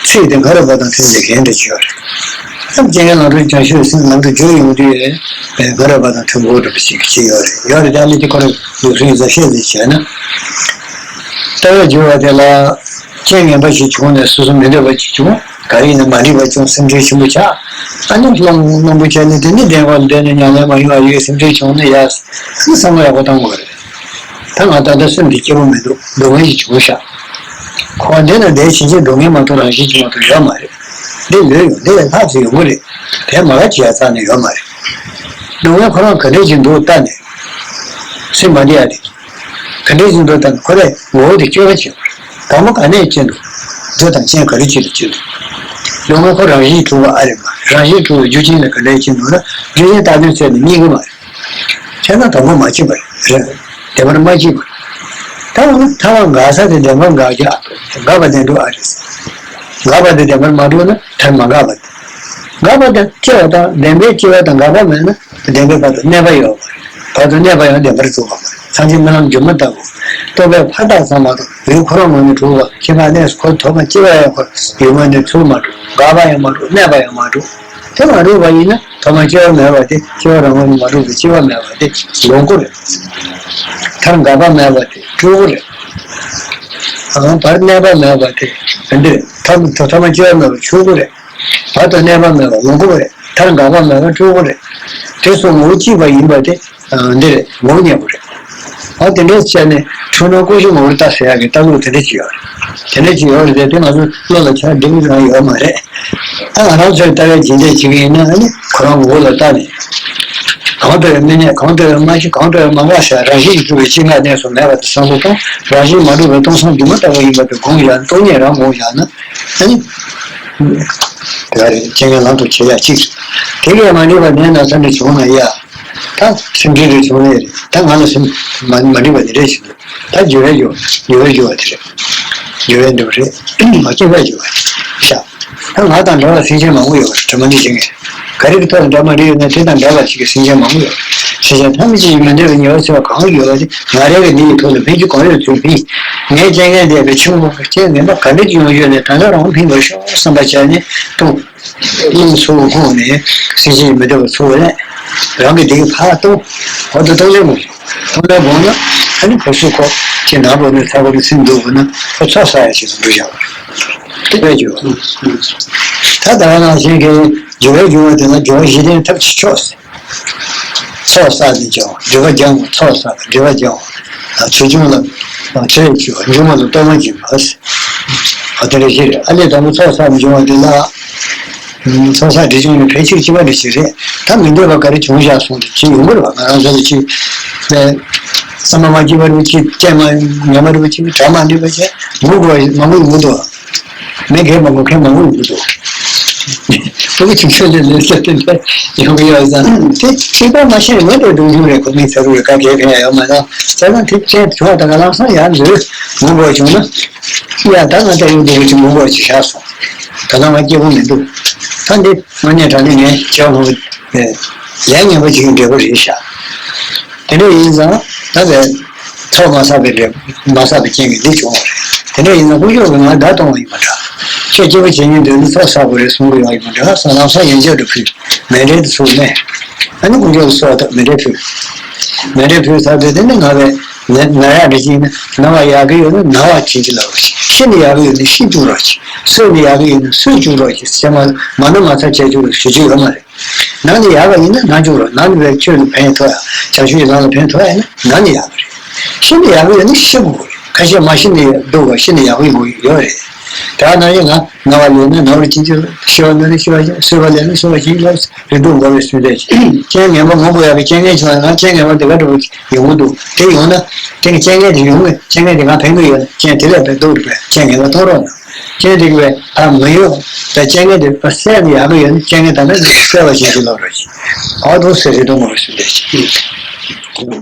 ཚིག་དེ་སྔ་རབས་པ་དང་མཐུན་བསྡད་མཁན་འདྲ་ཅིག་ཡོད་རེད། ཡང་རྐྱེན་ངན་ལམ་དུ་བྱང་ཆུབ་སེམས་ལམ་དུ་བསྒྱུར་ཡོང་དུས་ཡང་སྔ་རབས་པ་དང་མཐུན་པོ་འདྲ་པོ་ཞིག་ཅིག་ཡོད་རེད། ཡོད་རེད་དེ་ཨ་ནི་དེ་ཁོ་རང་ལུགས་སྲོལ་ཡིན་ཙང་བཤད་ཟིན་བྱས་ན་ལྟ་བས་སྦྱོར་བ་དེ་ལ། རྐྱེན་ངན་པ་ཞིག་བྱུང་ནས་སོ་སོ་མི་འདོད་པ་ཅིག་བྱུང་། ག་རེ་ཡིན་ན་མ་འགྲིག་པ་བྱུང་སེམས་ཁྲལ་ཆེན་པོ་ཆགས། ཨ་ནི་སློང་སློང་པོ་བྱས་ནས་དེ་ནི་བདེན་པར་འདོད་ནས་ཉམས་ལེན་མ་ཡོང་བ་ཡོད་སེམས་ཁྲལ་བྱུང་ནས་ཡ། ཨ་ནི་བསམ་བློ་ཡག་པོ་བཏང་དགོས་རེད། ད་ང་ད་ལྟ་སེམས་འདི་སྐྱིད་པོ་མི་འདུག་སྡུག་བསྔལ་ཞིག་བྱུང་ཤག་ཁོ་འདི་ན་བསྡད་ཕྱིན་ཆད་སྡུག་བསྔལ་མ་གཏོགས་རང་བཞིན་གྱིས་མ་གཏོགས་ཡོད་མ་རེད། འདི་ལོས་ཡོང་འདི་ལས་ལྷག་ཙམ་ཡོང་གི་རེད། དེ་མ་ག་བྱེད་ཡ་རྩ་ནས་ཡོད་མ་རེད། སྡུག་བསྔལ་ཁོ་རང་ག་འདྲས་ཅིག་འདུག་ལྟ་ནས། སེམས་མ་བདེ་ཡ་རེད། ག་འདྲས་ཡིན་འདུག་ད་ཁོ་རའི་ངོ་བོ་དེ་སྐྱོ་བ་བྱེད་པ་རེད། དང་པོ་ག་ནས་སྐྱེ་འདུག་རྒྱུ་དང་རྐྱེན་ག་རེ་བྱས་ནས་སྐྱེ་འདུག་སྡུག་བསྔལ་ཁོ་རང་བཞིན་གྲུབ་པ་ཨ་རེད་མ། རང་བཞིན་གྲུབ་པའི་རྒྱུ་རྐྱེན་ལ་ག་འདྲས་སྐྱེ་འདུག་ན་རྒྱུ་རྐྱེན་རྟག་པའི་ཚད་ནི་རྙེད་ཀྱི་མ་རེད། བྱས་ན་དང་པོ་མ་སྐྱེས་པ་རེད། བདེན་པར་མ་སྐྱེས་པ་རེད། ད་འོ་ན་ཐ་མ་འགག་ས་དེ་བདེན་པར་འགག་རྒྱུ་ཨ། འགག་པ་བདེན་གྲུབ་ཨ་རེད། འགག་པ་དེ་བདེན་པར་མ་གྲུབ་ན་ཐ་མ་འགག་པ་རེད། འགག་པ་དང་སྐྱེ་བ་དང་བདེན་པའི་སྐྱེ་བ་དང་འགག་པ་མེད་ན་བདེན་པའི་བར་དུ་གནས་པ་ཡོད་པ་རེད། བར་དུ་གནས་པ་ཡང་བདེན་པར་གྲུབ་པ་མ་རེད། སངས་རྒྱས་རྨི་ལམ་སྒྱུ་མ་ལྟ་བུ། རྟོག་པའི་ཕ་རྟགས་ཙམ་མ་གཏོགས་ཡུལ་ཁོ་རང་ངོས་ནས་གྲུབ་པ་ཁྱད་པར་གནས་སུ་ཁོ་ཐོག་མ་སྐྱེ་བ་ཡང་ཁོ་ཡུལ་ངོས་ནས་ཚུར་མ་གྲུབ། འགག་པ་ཡང་མ་གྲུབ། གནས་པ་ཡང་མ་གྲུབ། དེ་མ་གྲུབ་པ་ཡིན་ན་ཐོག་མ་སྐྱེ་བ་མེད་པ་དེ་སྐྱེ་བ་རང་ངོས་ནས་མ་གྲུབ་པའི་སྐྱེ་བ་མེད་པ་དེ་ལོག་གི་རེད། མཐར་འགག་པ་མེད་པ་དེ་སྤྲོས་པ་རེད། ཨང་བར་གནས་པ་མེད་པ་དེ་འདི་རེད། ཐོག་ཐོག་མ་སྐྱེ་བ་མེད་པ་ཆོས་སྐུ་རེད། བར་དུ་གནས་པ་མེད་པ་ལོག་གི་རེད། མཐར་འགག་པ་མེད་པ་སྤྲོས་པ་རེད། དེ་སོགས་ངོ་བོ་གཅིག་པ་ཡིན་པ་དེ་འདི་རེད། ངོ་བོ་ཉམས་པོ་རེད། ཨ་དེ་འདྲའི་བྱས་ནས་འཁྲུལ་སྣང་ཀུན་གཞི་ངོ་བོར་ལྟ་ཟེར་ཡག་གི་ལྟ་ལུགས་དེ་འདྲ་ཅིག་ཡོད་རེད། དེ་འདྲ་ཅིག་ཡོད་རེད་དེ། དེ་ང་ཚོ་བློ་ལ་ཆ་འདི་མི་རང་ཡོད་མ་རེད། ཨ་ང་རང་ཚོའི་ལྟ་བའི་རྒྱུན་ལྡན་ཅིག་ཡིན་ན་ཨ་ནི་ཁོ་རང་ངོ་བོ་ལ་ལྟ་ནས། གང་འདྲ་བའི་མི་གནས། གང་འདྲ་བའི་མ་སྐྱེས། གང་འདྲ་བའི་མ་འགགས་ཟེར་རང་བཞིན་གྱིས་གྲུབ་པའི་སྤྱི་ལྔ་གནས་སུ་མེད་པ་དེ་བསམ་བློ་གཏོང་། རང་བཞིན་མ་གྲུབ་པའི་སྟོང་གསུམ་སྒྱུ་མ་ལྟ་བུ་ཡིན་པ་དེ་སྒོམ་བཞག་ན། སྟོང་ཉིད་རང་སྒོམ་བཞག་ན་ཨ་ནི། དེ་ག་རེད། རྐྱེན་ངན་ལམ་དུ་བྱེད་ཡག་གཅིག་རེད། དེ་གས་མ་འགྲིག་པ་ནས་ན་ས་འདྲ་བྱུང་ན་ཡ། ད་སེམས་ཁྲལ་རེ་བྱུང་ནས་རེད། ད་ང་ལ་སེམས་མ་མ་འགྲིག་པ་འདི་འདྲ་ཞིག་འདུག་ད་འགྱུར་བའི་འགྱུར་འགྱུར་བའི་འགྱུར་བ་དེ་རེད། འགྱུར་བའི་འགྱུར་བ་རེད། མ་སྐྱེས་པའི་འགྱུར་བ་ཤ། ད་ང་དང་འདྲ་བ་སེམས་ཅན་མང་པོ་ཡོད་རེད། དྲི་མ་འདི་བྱེད་མཁན་ག་རེ་གི་ཐོག་ལ་འདྲ་མ་འདྲ་ཡོད་ན་དེ་དང་འདྲ་བ་ཞིག་གི་སེམས་ཅན་མང་པོ་ཡོད་རེད། སེམས་ཅན་ཐམས་ཅད་ཀྱི་མི་འདྲ་བའི་ཉེ་བར་འཚེ་བ་གང་ཡོད་པ་དེ་ང་རང་གི་ནི་ཡི་ཐོག་ལ་འཕེན་རྒྱུ་གང་ཡོད་ཚུལ་འཕེན། ངའི་རྐྱེན་ངན་འདས་པའི་ཕྱིར་ངོ་། རྐྱེན་ངན་པ་ག་འདྲ་ཅིག་ཡོང་ཡོད་ནས་ད་ལྟ་རང་འཕེན་དགོས་ཤོག་བསམ་པ་བྱས་ནས་ཐུགས། རླུང་འཚུབ་ཁོང་ནས་སེམས་ཅན་མི་འདྲ་བ་ཚུགས་པ་ལས། རང་གི་སྡིག་ཕར་གཏོང་། འོ་དེ་གཏོང་ལེན་དགོས། གཏོང་ལེན་དགོས་ན་ཨ་ནི་ཁོ་སུ་ཁོ་ཁྱེད་ནག་པོ་ནས་ཚ་པོ་ནས་སེམས་སྡུག་པོ་ན་ཁོ་ཚོགས་བསགས་ཡ་ཞིག་ཏུ་འགྲོ་བཞག་པ་རེད། དེ་བས་ཀྱི་ད་ད་ག་ནང་བཞིན་གྱི་འགྱུར་བའི་འགྱུར་བ་དེ་ལ་འགྱུར་བ་གཞི་རྟེན་ཐབས་ཀྱི་ཕྱོགས་ཟེར། ཚོགས་བསགས་ནས་ཀྱང་སྒྲིབ་པ་སྦྱང་དགོས། ཚོགས་བསགས་པ་སྒྲིབ་པ་སྦྱང་དགོས། ཆོས་སྐྱོང་ལ་ཆོས་བྱེད་པ་སྒྱུ་མ་ལ་གཏོར་མ་བྱེད་པ། ཨ་དེ་འདྲ་ཞིག་རེད། ཨ་ལས་དང་པོ་ཚོགས་བསགས་ནས་བྱུང་བ་དེ་ལ། ཚོགས་བསགས་སྒྲིབ་སྦྱོང་ནི་ཕལ་ཆེར་གཅིག་པ་འདྲ་ཞིག་རེད། ད་མི་འདོད་པ་ག་རེ་བྱུང་བཞག་སོང་དེ་ཅི་ཡོང་གི་རེད་བ། ང་རང་ཚོ་ལ་ཅི་བསམ་པ་མ་སྐྱིད་པ་རེད་བ། ཅི་སྐད་མ་ཉན་པ་རེད་བ། ཅི་གྲ་མ་འགྲིག་པ་བྱས་མང་པོ་མང་པོ་ཡོང་གི་འདུག་མི་སྒེར་མང་པོ་མཁན་མང་པོ་ཡོང་གི་འདུག་ཕྲུ་གུ་ཆུང་ཆུང་ལས་ལས་ས་དེ་འདྲ་ཡོང་གི་ཡོད་ཙང་དེ་ཅི་པ་མ་ཤེས་ངོ་དེ་སྡུག་སྡུག་རེད། ཁོ་མི་ཚ་རུ་རེད། ག་གེ་གེ་ཡོད་མ་རེད། བྱས་ཙང་དེ་ཅན་བྱུང་བ་ད་ག་ལམ་སང་ཡར་འཛུལ་མང་པོ་བྱུང་ན། ཡ་ད་ང་ལྟ་ཡོང་འདུག་ཅིག་མང་པོ་ཅིག་བཞག་སོང་། ད་ལྟ་ང་སྐྱིད་པོ་མི་འདུག་ད་འདི་དངོས་གནས་དྲང་གནས་ངས་བྱས་པ་ལས་ངན་པ་ཅིག་གི་འབྲས་བུ་རེད་ཤག་དེ་འདྲ་ཡིན་ཙང་ད་བས་ཚོགས་མ་བསགས་པའི་འབྲས་མ་བསགས་པའི་རྐྱེན་གྱིས་འདི་བྱུང་བ་རེད། དེ་འདྲ་ཡིན་ཙང་དཀོན་མཆོག་གིས་ང་བརྡ་གཏོང་བ་ཡིན་པ་འདྲ། ཁྱེད་སྐྱིད་པོ་བྱེད་སྙིང་འདོད་ན་ཚོགས་བསགས་དགོས་རེད་གསུང་གི་ཡོད་ཡིན་པ་འདྲ། ས་ལམ་སང་ཡན་ཆད་དུ་ཕུལ་མཎྜལ་དུ་ཚུགས་ནས་ཨ་ནི་དཀོན་མཆོག་གི་གསོལ་བ་བཏབ་མཎྜལ་ཕུལ། མཎྜལ་ཕུལ་ཚར་དུས་དེ་ནི་ང་བས། ན་ན་ཡག་འདྲ་ཅིག་ཡིན་ན་ན་བ་ཡག་གི་ཡོད་ན་ན་བ་བྱིན་གྱིས་བརླབ་རོགས་ཤིག་ཤི་ནི་ཡག་གི་ཡོད་ན་ཤི་བཅུག་རོགས་ཤིག་གསོན་ནི་ཡག་གི་ཡོད་ན་གསོན་བཅུག་རོགས་ཤིག་ཟེར་མ་མ་ན་མ་ཚ་བྱས་བཅུག་རོགས་ཞུ་རྒྱུ་ཡོད་མ་རེད། ན་ནི་ཡག་ག་ཡིན་ན་ན་བཅུག་རོགས། ན་ནི་བའི་ཆོས་ལ་ཕན་ཐོགས་ཡ། བྱང་ཆུབ་ཀྱི་ལམ་ལ་ཕན་ཐོགས་ཡ་ན་ན་ནི་ཡག་གི་རེད། ཤི་ནི་ཡག་གི་ཡོད་ན་ཤི་དགོས་རེད། ཁ་ཤས་མ་ཤི་ནི་སྡུག་ག་ཤི་ནི་ཡག་གི་ཡོད་རེད། དེ་ན་ཡང་ང་ན་བ་ལས་ན་ན་བར་བྱིན་གྱིས་ཤི་བ་ན་ནི་ཤི་བ་བྱིན། གསོན་པ་ལས་ན་གསོན་པ་བྱིན་གྱིས་བརླབས། རིགས་དྲུག་འགོག་པའི་གསོལ་འདེབས་ཀྱིས། རྐྱེན་ངན་པ་མང་པོ་ཡག་གི་རྐྱེན་ངན་བྱུང་བ་ན་རྐྱེན་ངན་པ་དེ་ག་འདྲ་པོ་ཡོང་གི་འདུག་དེ་ཡོང་ན་དེ་གི་རྐྱེན་ངན་དེ་ཡོང་ངེས། རྐྱེན་ངན་དེ་ང་ཕན་གི་ཡོད་ན་རྐྱེན་དེ་ལས་ཕན་སྡུག་རེད་པས། རྐྱེན་ངན་པ་གཏོང་རོགས་གནང་། རྐྱེན་དེ་གི་བས་ཨ་མི་ཡོང་བས་རྐྱེན་ངན་དེ་བས་སེལ་ནི་ཡག་གི་ཡོད་ན་རྐྱེན་ངན་དང་ནི་སེལ་བ་བྱིན་གྱིས་བརླབ་རོགས་ཞེས། ཨ་དོ་ཟེར་རེ་དོ་མ་རེ་ཞུ་འདོད་ཀྱི།